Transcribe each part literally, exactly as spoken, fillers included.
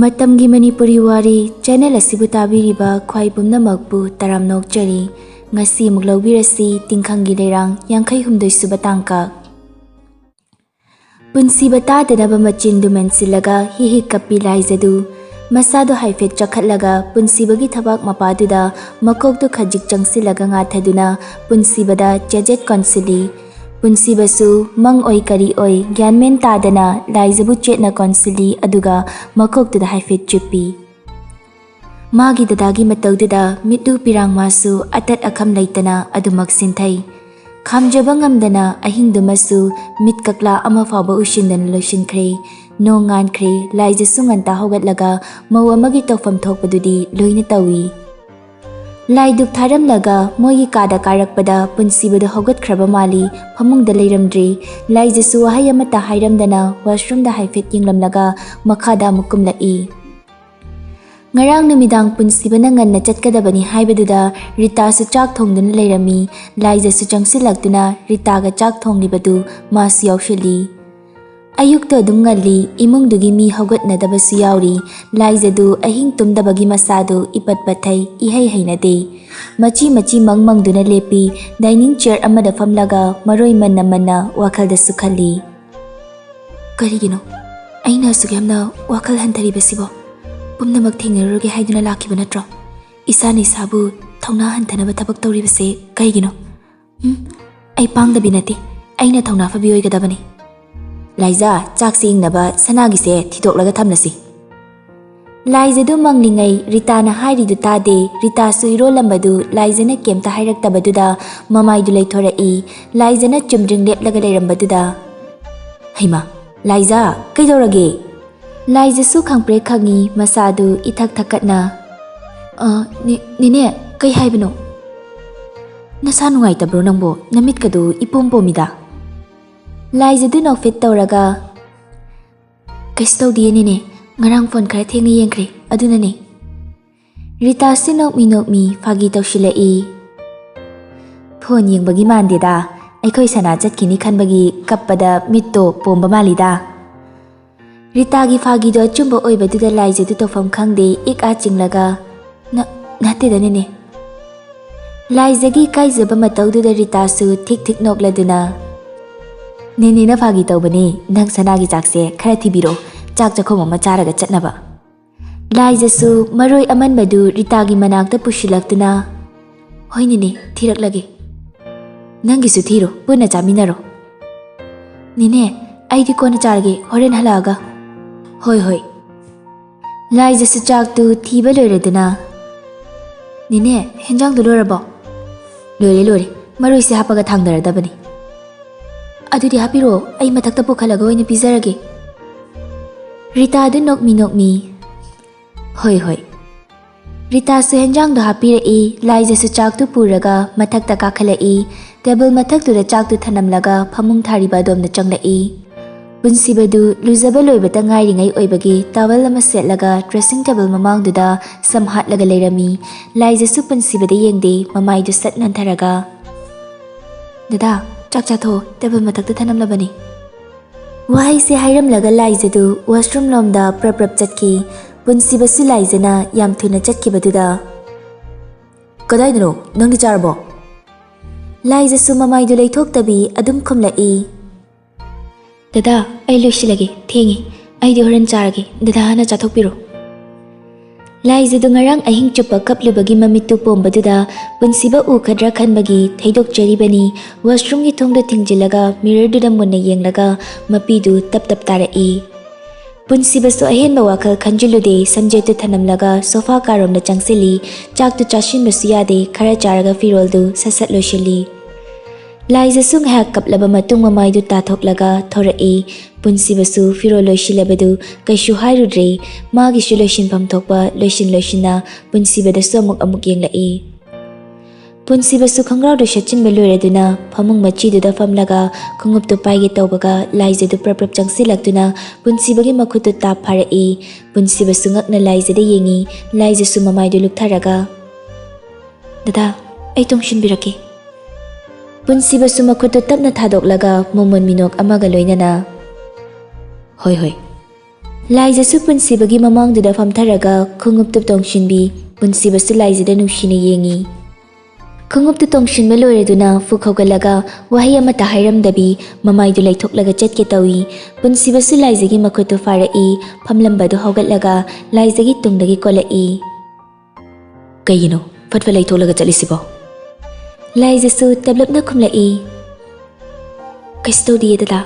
ꯃꯇꯝꯒꯤ ꯃꯅꯤꯄꯨꯔꯤ ꯋꯥꯔꯤ ꯆꯦꯅꯦꯜ ꯑꯁꯤꯕꯨ ꯇꯥꯕꯤꯔꯤꯕ ꯈ꯭ꯋꯥꯏ ꯄꯨꯝꯅꯃꯛꯄꯨ ꯇꯔꯥꯝꯅ ꯑꯣꯛꯆꯔꯤ꯫ ꯉꯁꯤ ꯑꯃꯨꯛ ꯂꯧꯕꯤꯔꯁꯤ ꯇꯤꯡꯈꯪꯒꯤ ꯂꯩꯔꯥꯡ ꯌꯥꯡꯈꯩ ꯍꯨꯝꯗꯣꯏ ꯁꯨꯕ ꯇꯥꯡꯀꯛ꯫ ꯄꯨꯟꯁꯤꯕ ꯇꯥꯗꯅꯕ ꯃꯆꯤꯟꯗꯨ ꯃꯦꯟꯁꯤꯜꯂꯒ ꯍꯤ ꯍꯤ ꯀꯞꯄꯤ ꯂꯥꯏꯖꯗꯨ꯫ ꯃꯁꯥꯗꯨ ꯍꯥꯏꯐꯦꯠ ꯆꯈꯠꯂꯒ ꯄꯨꯟꯁꯤꯕꯒꯤ ꯊꯕꯥꯛ ꯃꯄꯥꯗꯨꯗ ꯃꯀꯣꯛꯇꯨ ꯈꯖꯤꯛ ꯆꯪꯁꯤꯜꯂꯒ ꯉꯥꯊꯗꯨꯅ ꯄꯨꯟꯁꯤꯕꯗ ꯆꯦꯖꯦꯠ ꯀꯣꯟꯁꯤꯜꯂꯤ꯫ ꯄꯨꯟꯁꯤꯕꯁꯨ ꯃꯪ ꯑꯣꯏ ꯀꯔꯤ ꯑꯣꯏ ꯒ꯭ꯌꯥꯟ ꯃꯦꯟ ꯇꯥꯗꯅ ꯂꯥꯏꯖꯕꯨ ꯆꯦꯠꯅ ꯀꯣꯟꯁꯤꯜꯂꯤ, ꯑꯗꯨꯒ ꯃꯀꯣꯛꯇꯨꯗ ꯍꯥꯏꯐꯦꯠ ꯆꯤꯞꯄꯤ꯫ ꯃꯥꯒꯤ ꯗꯗꯥꯒꯤ ꯃꯇꯧꯗꯨꯗ ꯃꯤꯠꯂꯨ ꯄꯤꯔꯥꯡ ꯃꯥꯁꯨ ꯑꯇꯠ ꯑꯈꯝ ꯂꯩꯇꯅ ꯑꯗꯨꯃꯛ ꯁꯤꯟꯊꯩ꯫ ꯈꯥꯝꯖꯕ ꯉꯝꯗꯅ ꯑꯍꯤꯡꯗꯨꯃꯁꯨ ꯃꯤꯠ ꯀꯛꯂꯥ ꯑꯃ ꯐꯥꯎꯕ ꯎꯏꯁꯤꯟꯗꯅ ꯂꯣꯏꯁꯤꯟꯈ꯭ꯔꯦ꯫ ꯅꯣꯡ ꯉꯥꯟꯈ꯭ꯔꯦ, ꯂꯥꯏꯖꯁꯨ ꯉꯟꯇꯥ ꯍꯧꯒꯠꯂꯒ ꯃꯧ ꯑꯃꯒꯤ ꯇꯧꯐꯝ ꯊꯣꯛꯄꯗꯨꯗꯤ ꯂꯣꯏꯅ ꯇꯧꯏ꯫ ꯂꯥꯏꯗꯨꯛ ꯊꯥꯔꯝꯂꯒ ꯃꯣꯏꯒꯤ ꯀꯥꯗ ꯀꯥꯔꯛꯄꯗ ꯄꯨꯟꯁꯤꯕꯗꯨ ꯍꯧꯒꯠꯈ꯭ꯔꯕ ꯃꯥꯜꯂꯤ, ꯐꯃꯨꯡꯗ ꯂꯩꯔꯝꯗ꯭ꯔꯤ꯫ ꯂꯥꯏꯖꯁꯨ ꯋꯥꯍꯩ ꯑꯃꯠꯇ ꯍꯥꯏꯔꯝꯗꯅ ꯋꯥꯁꯔꯨꯝꯗ ꯍꯥꯏꯐꯦꯠ ꯌꯦꯡꯂꯝꯂꯒ ꯃꯈꯥꯗ ꯑꯃꯨꯛ ꯀꯨꯝꯂꯛꯏ꯫ ꯉꯔꯥꯡ ꯅꯨꯃꯤꯗꯥꯡ ꯄꯨꯟꯁꯤꯕꯅ ꯉꯟꯅ ꯆꯠꯀꯗꯕꯅꯤ ꯍꯥꯏꯕꯗꯨꯗ ꯔꯤꯇꯥꯁꯨ ꯆꯥꯛ ꯊꯣꯡꯗꯨꯅ ꯂꯩꯔꯝꯃꯤ꯫ ꯂꯥꯏꯖꯁꯨ ꯆꯪꯁꯤꯜꯂꯛꯇꯨꯅ ꯔꯤꯇꯥꯒ ꯆꯥꯛ ꯊꯣꯡꯂꯤꯕꯗꯨ ꯃꯥꯁꯨ ꯌꯥꯎꯁꯤꯜꯂꯤ꯫ ꯑꯌꯨꯛꯇ ꯑꯗꯨꯝ ꯉꯜꯂꯤ, ꯏꯃꯨꯡꯗꯨꯒꯤ ꯃꯤ ꯍꯧꯒꯠꯅꯗꯕꯁꯨ ꯌꯥꯎꯔꯤ꯫ ꯂꯥꯏꯖꯗꯨ ꯑꯍꯤꯡ ꯇꯨꯝꯗꯕꯒꯤ ꯃꯁꯥꯗꯨ ꯏꯄꯠ ꯄꯠꯊꯩ, ꯏꯍꯩ ꯍꯩꯅꯗꯦ꯫ ꯃꯆꯤ ꯃꯆꯤ ꯃꯪ ꯃꯪꯗꯨꯅ ꯂꯦꯞꯄꯤ꯫ ꯗꯥꯏꯅꯤꯡ ꯆꯤꯌꯔ ꯑꯃꯗ ꯐꯝꯂꯒ ꯃꯔꯣꯏ ꯃꯟꯅ ꯃꯟꯅ ꯋꯥꯈꯜꯗꯁꯨ ꯈꯜꯂꯤ꯫ ꯀꯔꯤꯒꯤꯅꯣ ꯑꯩꯅ ꯑꯁꯨꯛ ꯌꯥꯝꯅ ꯋꯥꯈꯜ ꯍꯟꯊꯔꯤꯕꯁꯤꯕꯣ? ꯄꯨꯝꯅꯃꯛ ꯊꯦꯡꯅꯔꯨꯔꯒꯦ ꯍꯥꯏꯗꯨꯅ ꯂꯥꯛꯈꯤꯕ ꯅꯠꯇ꯭ꯔꯣ? ꯏꯁꯥꯅ ꯏꯁꯥꯕꯨ ꯊꯧꯅꯥ ꯍꯟꯊꯅꯕ ꯊꯕꯛ ꯇꯧꯔꯤꯕꯁꯦ ꯀꯔꯤꯒꯤꯅꯣ? ꯎꯝ, ꯑꯩ ꯄꯥꯡꯗꯕꯤ ꯅꯠꯇꯦ, ꯑꯩꯅ ꯊꯧꯅꯥ ꯐꯕꯤ ꯑꯣꯏꯒꯗꯕꯅꯤ꯫ ꯂꯥꯏꯖꯥ, ꯆꯥꯛꯁꯦ ꯏꯪꯅꯕ ꯁꯅꯥꯒꯤꯁꯦ ꯊꯤꯗꯣꯛꯂꯒ ꯊꯝꯂꯁꯤ꯫ ꯂꯥꯏꯖꯗꯨ ꯃꯪꯂꯤꯉꯩ ꯔꯤꯇꯥꯅ ꯍꯥꯏꯔꯤꯗꯨ ꯇꯥꯗꯦ꯫ ꯔꯤꯇꯥꯁꯨ ꯏꯔꯣꯜꯂꯝꯕꯗꯨ ꯂꯥꯏꯖꯅ ꯀꯩꯝꯇ ꯍꯥꯏꯔꯛꯇꯕꯗꯨꯗ ꯃꯃꯥꯏꯗꯨ ꯂꯩꯊꯣꯔꯛꯏ꯫ ꯂꯥꯏꯖꯅ ꯆꯨꯝꯗ꯭ꯔꯤꯡ ꯂꯦꯞꯂꯒ ꯂꯩꯔꯝꯕꯗꯨꯗ, "ꯍꯩꯃꯥ, ꯂꯥꯏꯖꯥ, ꯀꯩꯗꯧꯔꯒꯦ?" ꯂꯥꯏꯖꯁꯨ ꯈꯪꯄ꯭ꯔꯦꯛ ꯈꯪꯉꯤ, ꯃꯁꯥꯗꯨ ꯏꯊꯛ ꯊꯛꯀꯠꯅ, "ꯑ, ꯅꯦ-, ꯅꯦꯅꯦ, ꯀꯩ ꯍꯥꯏꯕꯅꯣ? ꯅꯁꯥ ꯅꯨꯡꯉꯥꯏꯇꯕ꯭ꯔꯣ ꯅꯪꯕꯣ? ꯅꯃꯤꯠꯀꯗꯨ ꯏꯄꯣꯝ ꯄꯣꯝꯃꯤꯗ?" ꯂꯥꯏꯖꯗꯨ ꯅꯣꯛꯐꯦꯠ ꯇꯧꯔꯒ, "ꯀꯩꯁꯨ ꯇꯧꯗꯤꯌꯦ ꯅꯦꯅꯦ, ꯉꯔꯥꯡ ꯐꯣꯟ ꯈꯔ ꯊꯦꯡꯅ ꯌꯦꯡꯈ꯭ꯔꯦ, ꯑꯗꯨꯅꯅꯦ꯫" ꯔꯤꯇꯥꯁꯨ ꯅꯣꯛꯃꯤ ꯅꯣꯛꯃꯤ ꯐꯥꯒꯤ ꯇꯧꯁꯤꯜꯂꯛꯏ꯫ "ꯐꯣꯟ ꯌꯦꯡꯕꯒꯤ ꯃꯥꯟꯗꯦꯗ, ꯑꯩꯈꯣꯏ ꯁꯅꯥ ꯆꯠꯈꯤꯅꯤ ꯈꯟꯕꯒꯤ ꯀꯞꯄꯗ ꯃꯤꯠꯇꯣ ꯄꯣꯝꯕ ꯃꯥꯜꯂꯤꯗ꯫" ꯔꯤꯇꯥꯒꯤ ꯐꯥꯒꯤꯗꯣ ꯑꯆꯨꯝꯕ ꯑꯣꯏꯕꯗꯨꯗ ꯂꯥꯏꯖꯗꯨ ꯇꯧꯐꯝ ꯈꯪꯗꯦ, ꯏꯛ ꯑꯥ ꯆꯤꯡꯂꯒ, "ꯅ-, ꯅꯠꯇꯦꯗ ꯅꯦꯅꯦ꯫" ꯂꯥꯏꯖꯒꯤ ꯏꯀꯥꯏꯖꯕ ꯃꯇꯧꯗꯨꯗ ꯔꯤꯇꯥꯁꯨ ꯊꯤꯛ ꯊꯤꯛ ꯅꯣꯛꯂꯗꯨꯅ, "ꯅꯦꯅꯦꯅ ꯐꯥꯒꯤ ꯇꯧꯕꯅꯤ, ꯅꯪ ꯁꯅꯥꯒꯤ ꯆꯥꯛꯁꯦ ꯈꯔ ꯊꯤꯕꯤꯔꯛꯑꯣ, ꯆꯥꯛ ꯆꯥꯛꯈꯣꯝ ꯑꯃ ꯆꯥꯔꯒ ꯆꯠꯅꯕ꯫" ꯂꯥꯏꯖꯁꯨ ꯃꯔꯣꯏ ꯑꯃꯟꯕꯗꯨ ꯔꯤꯇꯥꯒꯤ ꯃꯅꯥꯛꯇ ꯄꯨꯁꯤꯜꯂꯛꯇꯨꯅ, "ꯍꯣꯏ ꯅꯦꯅꯦ, ꯊꯤꯔꯛꯂꯒꯦ꯫ ꯅꯪꯒꯤꯁꯨ ꯊꯤꯔꯣ, ꯄꯨꯟꯅ ꯆꯥꯃꯤꯟꯅꯔꯣ꯫" "ꯅꯦꯅꯦ, ꯑꯩꯗꯤ ꯀꯣꯟꯅ ꯆꯥꯔꯒꯦ, ꯍꯣꯔꯦꯟ ꯍꯜꯂꯛꯑꯒ꯫" "ꯍꯣꯏ, ꯍꯣꯏ꯫" ꯂꯥꯏꯖꯁꯨ ꯆꯥꯛꯇꯨ ꯊꯤꯕ ꯂꯣꯏꯔꯗꯨꯅ, "ꯅꯦꯅꯦ, ꯍꯦꯟꯖꯥꯡꯗꯨ ꯂꯣꯏꯔꯕꯣ?" "ꯂꯣꯏꯔꯦ, ꯂꯣꯏꯔꯦ꯫ ꯃꯔꯣꯏꯁꯦ ꯍꯥꯞꯄꯒ ꯊꯥꯡꯗꯔꯗꯕꯅꯤ꯫" "ꯑꯗꯨꯗꯤ ꯍꯥꯞꯄꯤꯔꯛꯑꯣ, ꯑꯩ ꯃꯊꯛꯇ ꯄꯨꯈꯠꯂꯒ ꯑꯣꯏꯅ ꯄꯤꯖꯔꯒꯦ꯫" ꯔꯤꯇꯥꯗꯨ ꯅꯣꯛꯃꯤ ꯅꯣꯛꯃꯤ, "ꯍꯣꯏ, ꯍꯣꯏ꯫" ꯔꯤꯇꯥꯁꯨ ꯍꯦꯟꯖꯥꯡꯗꯣ ꯍꯥꯞꯄꯤꯔꯛꯏ꯫ ꯂꯥꯏꯖꯁꯨ ꯆꯥꯛꯇꯨ ꯄꯨꯔꯒ ꯃꯊꯛꯇ ꯀꯥꯈꯠꯂꯛꯏ꯫ ꯇꯦꯕꯜ ꯃꯊꯛꯇꯨꯗ ꯆꯥꯛꯇꯨ ꯊꯅꯝꯂꯒ ꯐꯃꯨꯡ ꯊꯥꯔꯤꯕ ꯑꯗꯣꯝꯗ ꯆꯪꯂꯛꯏ꯫ ꯄꯨꯟꯁꯤꯕꯗꯨ ꯂꯨꯖꯕ ꯂꯣꯏꯕꯇ ꯉꯥꯏꯔꯤꯉꯩ ꯑꯣꯏꯕꯒꯤ ꯇꯥꯋꯦꯜ ꯑꯃ ꯁꯦꯠꯂꯒ ꯗ꯭ꯔꯦꯁꯤꯡ ꯇꯦꯕꯜ ꯃꯃꯥꯡꯗꯨꯗ ꯁꯝ ꯍꯥꯠꯂꯒ ꯂꯩꯔꯝꯃꯤ꯫ ꯂꯥꯏꯖꯁꯨ ꯄꯨꯟꯁꯤꯕꯗ ꯌꯦꯡꯗꯦ, ꯃꯃꯥꯏꯗꯨ ꯁꯠ ꯅꯟꯊꯔꯒ, "ꯗꯗꯥ, ꯆꯥꯛ ꯆꯥꯊꯣꯛꯑꯣ, ꯇꯦꯕꯜ ꯃꯊꯛꯇ ꯊꯅꯝꯂꯕꯅꯤ꯫" ꯋꯥꯍꯩꯁꯦ ꯍꯥꯏꯔꯝꯂꯒ ꯂꯥꯏꯖꯗꯨ ꯋꯥꯁꯔꯨꯝ ꯂꯣꯝꯗ ꯄ꯭ꯔꯞ ꯄ꯭ꯔꯞ ꯆꯠꯈꯤ꯫ ꯄꯨꯟꯁꯤꯕꯁꯨ ꯂꯥꯏꯖꯅ ꯌꯥꯝ ꯊꯨꯅ ꯆꯠꯈꯤꯕꯗꯨꯗ, "ꯀꯗꯥꯏꯗꯅꯣ? ꯅꯪꯗꯤ ꯆꯥꯔꯕꯣ?" ꯂꯥꯏꯖꯁꯨ ꯃꯃꯥꯏꯗꯨ ꯂꯩꯊꯣꯛꯇꯕꯤ ꯑꯗꯨꯝ ꯈꯨꯝꯂꯛꯏ꯫ "ꯗꯗꯥ, ꯑꯩ ꯂꯣꯏꯁꯤꯜꯂꯒꯦ, ꯊꯦꯡꯉꯦ꯫ ꯑꯩꯗꯤ ꯍꯣꯔꯦꯟ ꯆꯥꯔꯒꯦ, ꯗꯗꯥ ꯍꯥꯟꯅ ꯆꯥꯊꯣꯛꯄꯤꯔꯣ꯫" ꯂꯥꯏꯖꯗꯨ ꯉꯔꯥꯡ ꯑꯍꯤꯡ ꯆꯨꯞꯄ ꯀꯞꯂꯨꯕꯒꯤ ꯃꯃꯤꯠꯇꯨ ꯄꯣꯝꯕꯗꯨꯗ ꯄꯨꯟꯁꯤꯕ ꯎꯈꯗ꯭ꯔꯥ ꯈꯟꯕꯒꯤ ꯊꯩꯗꯣꯛꯆꯔꯤꯕꯅꯤ꯫ ꯋꯥꯁꯔꯨꯝꯒꯤ ꯊꯣꯡꯗꯨ ꯊꯤꯡꯖꯤꯜꯂꯒ ꯃꯤꯔꯔꯗꯨꯗ ꯃꯨꯟꯅ ꯌꯦꯡꯂꯒ ꯃꯄꯤꯗꯨ ꯇꯞ ꯇꯞ ꯇꯥꯔꯛꯏ꯫ ꯄꯨꯟꯁꯤꯕꯁꯨ ꯑꯍꯦꯟꯕ ꯋꯥꯈꯜ ꯈꯟꯖꯤꯜꯂꯨꯗꯦ, ꯁꯝꯖꯦꯠꯇꯨ ꯊꯅꯝꯂꯒ ꯁꯣꯐꯥ ꯀꯥꯔꯣꯝꯗ ꯆꯪꯁꯤꯜꯂꯤ꯫ ꯆꯥꯛꯇꯨ ꯆꯥꯁꯤꯟꯕꯁꯨ ꯌꯥꯗꯦ, ꯈꯔ ꯆꯥꯔꯒ ꯐꯤꯔꯣꯜꯗꯨ ꯁꯠ ꯁꯠ ꯂꯣꯏꯁꯤꯜꯂꯤ꯫ ꯂꯥꯏꯖꯁꯨ ꯉꯥꯏꯍꯥꯛ ꯀꯞꯂꯕ ꯃꯇꯨꯡ ꯃꯃꯥꯏꯗꯨ ꯇꯥꯊꯣꯛꯂꯒ ꯊꯣꯔꯛꯏ꯫ ꯄꯨꯟꯁꯤꯕꯁꯨ ꯐꯤꯔꯣꯜ ꯂꯣꯏꯁꯤꯜꯂꯕꯗꯨ ꯀꯩꯁꯨ ꯍꯥꯏꯔꯨꯗ꯭ꯔꯦ꯫ ꯃꯥꯒꯤꯁꯨ ꯂꯣꯏꯁꯤꯟꯐꯝ ꯊꯣꯛꯄ ꯂꯣꯏꯁꯤꯟ ꯂꯣꯏꯁꯤꯟꯅ ꯄꯨꯟꯁꯤꯕꯗꯁꯨ ꯑꯃꯨꯛ ꯑꯃꯨꯛ ꯌꯦꯡꯂꯛꯏ꯫ ꯄꯨꯟꯁꯤꯕꯁꯨ ꯈꯣꯡꯒ꯭ꯔꯥꯎꯗꯨ ꯁꯦꯠꯆꯤꯟꯕ ꯂꯣꯏꯔꯗꯨꯅ ꯐꯃꯨꯡ ꯃꯆꯤꯗꯨꯗ ꯐꯝꯂꯒ ꯈꯣꯡꯎꯞꯇꯨ ꯄꯥꯏꯒꯦ ꯇꯧꯕꯒ ꯂꯥꯏꯖꯗꯨ ꯄ꯭ꯔꯞ ꯄ꯭ꯔꯞ ꯆꯪꯁꯤꯜꯂꯛꯇꯨꯅ ꯄꯨꯟꯁꯤꯕꯒꯤ ꯃꯈꯨꯠꯇꯨ ꯇꯥꯞ ꯐꯥꯔꯛꯏ꯫ ꯄꯨꯟꯁꯤꯕꯁꯨ ꯉꯛꯅ ꯂꯥꯏꯖꯗ ꯌꯦꯡꯉꯤ꯫ ꯂꯥꯏꯖꯁꯨ ꯃꯃꯥꯏꯗꯨ ꯂꯨꯛꯊꯔꯒ, "ꯗꯗꯥ, ꯑꯩ ꯇꯣꯡꯁꯤꯟꯕꯤꯔꯛꯀꯦ꯫" ꯄꯨꯟꯁꯤꯕꯁꯨ ꯃꯈꯨꯠꯇꯨ ꯇꯞꯅ ꯊꯥꯗꯣꯛꯂꯒ ꯃꯣꯃꯣꯟ ꯃꯤꯅꯣꯛ ꯑꯃꯒ ꯂꯣꯏꯅꯅ, "ꯍꯣꯏ, ꯍꯣꯏ꯫" ꯂꯥꯏꯖꯁꯨ ꯄꯨꯟꯁꯤꯕꯒꯤ ꯃꯃꯥꯡꯗꯨꯗ ꯐꯝꯊꯔꯒ ꯈꯣꯡꯎꯞꯇꯨ ꯇꯣꯡꯁꯤꯟꯕꯤ꯫ ꯄꯨꯟꯁꯤꯕꯁꯨ ꯂꯥꯏꯖꯗ ꯅꯨꯡꯁꯤꯅ ꯌꯦꯡꯏ꯫ ꯈꯣꯡꯎꯞꯇꯨ ꯇꯣꯡꯁꯤꯟꯕ ꯂꯣꯏꯔꯗꯨꯅ ꯐꯨꯛ ꯍꯧꯒꯠꯂꯒ ꯋꯥꯍꯩ ꯑꯃꯠꯇ ꯍꯥꯏꯔꯝꯗꯕꯤ ꯃꯃꯥꯏꯗꯨ ꯂꯩꯊꯣꯛꯂꯒ ꯆꯠꯀꯦ ꯇꯧꯏ꯫ ꯄꯨꯟꯁꯤꯕꯁꯨ ꯂꯥꯏꯖꯒꯤ ꯃꯈꯨꯠꯇꯨ ꯐꯥꯔꯛꯏ꯫ ꯐꯝꯂꯝꯕꯗꯨ ꯍꯧꯒꯠꯂꯒ ꯂꯥꯏꯖꯒꯤ ꯇꯨꯡꯗꯒꯤ ꯀꯣꯜꯂꯛꯏ꯫ "ꯀꯩꯒꯤꯅꯣ ꯐꯠ ꯐꯠ ꯂꯩꯊꯣꯛꯂꯒ ꯆꯠꯂꯤꯁꯤꯕꯣ?" ꯂꯥꯏꯖꯁꯨ ꯇꯞꯂꯞꯅ ꯈꯨꯝꯂꯛꯏ꯫ "ꯀꯩꯁꯨ ꯇꯧꯗꯤꯌꯦ ꯗꯗꯥ꯫"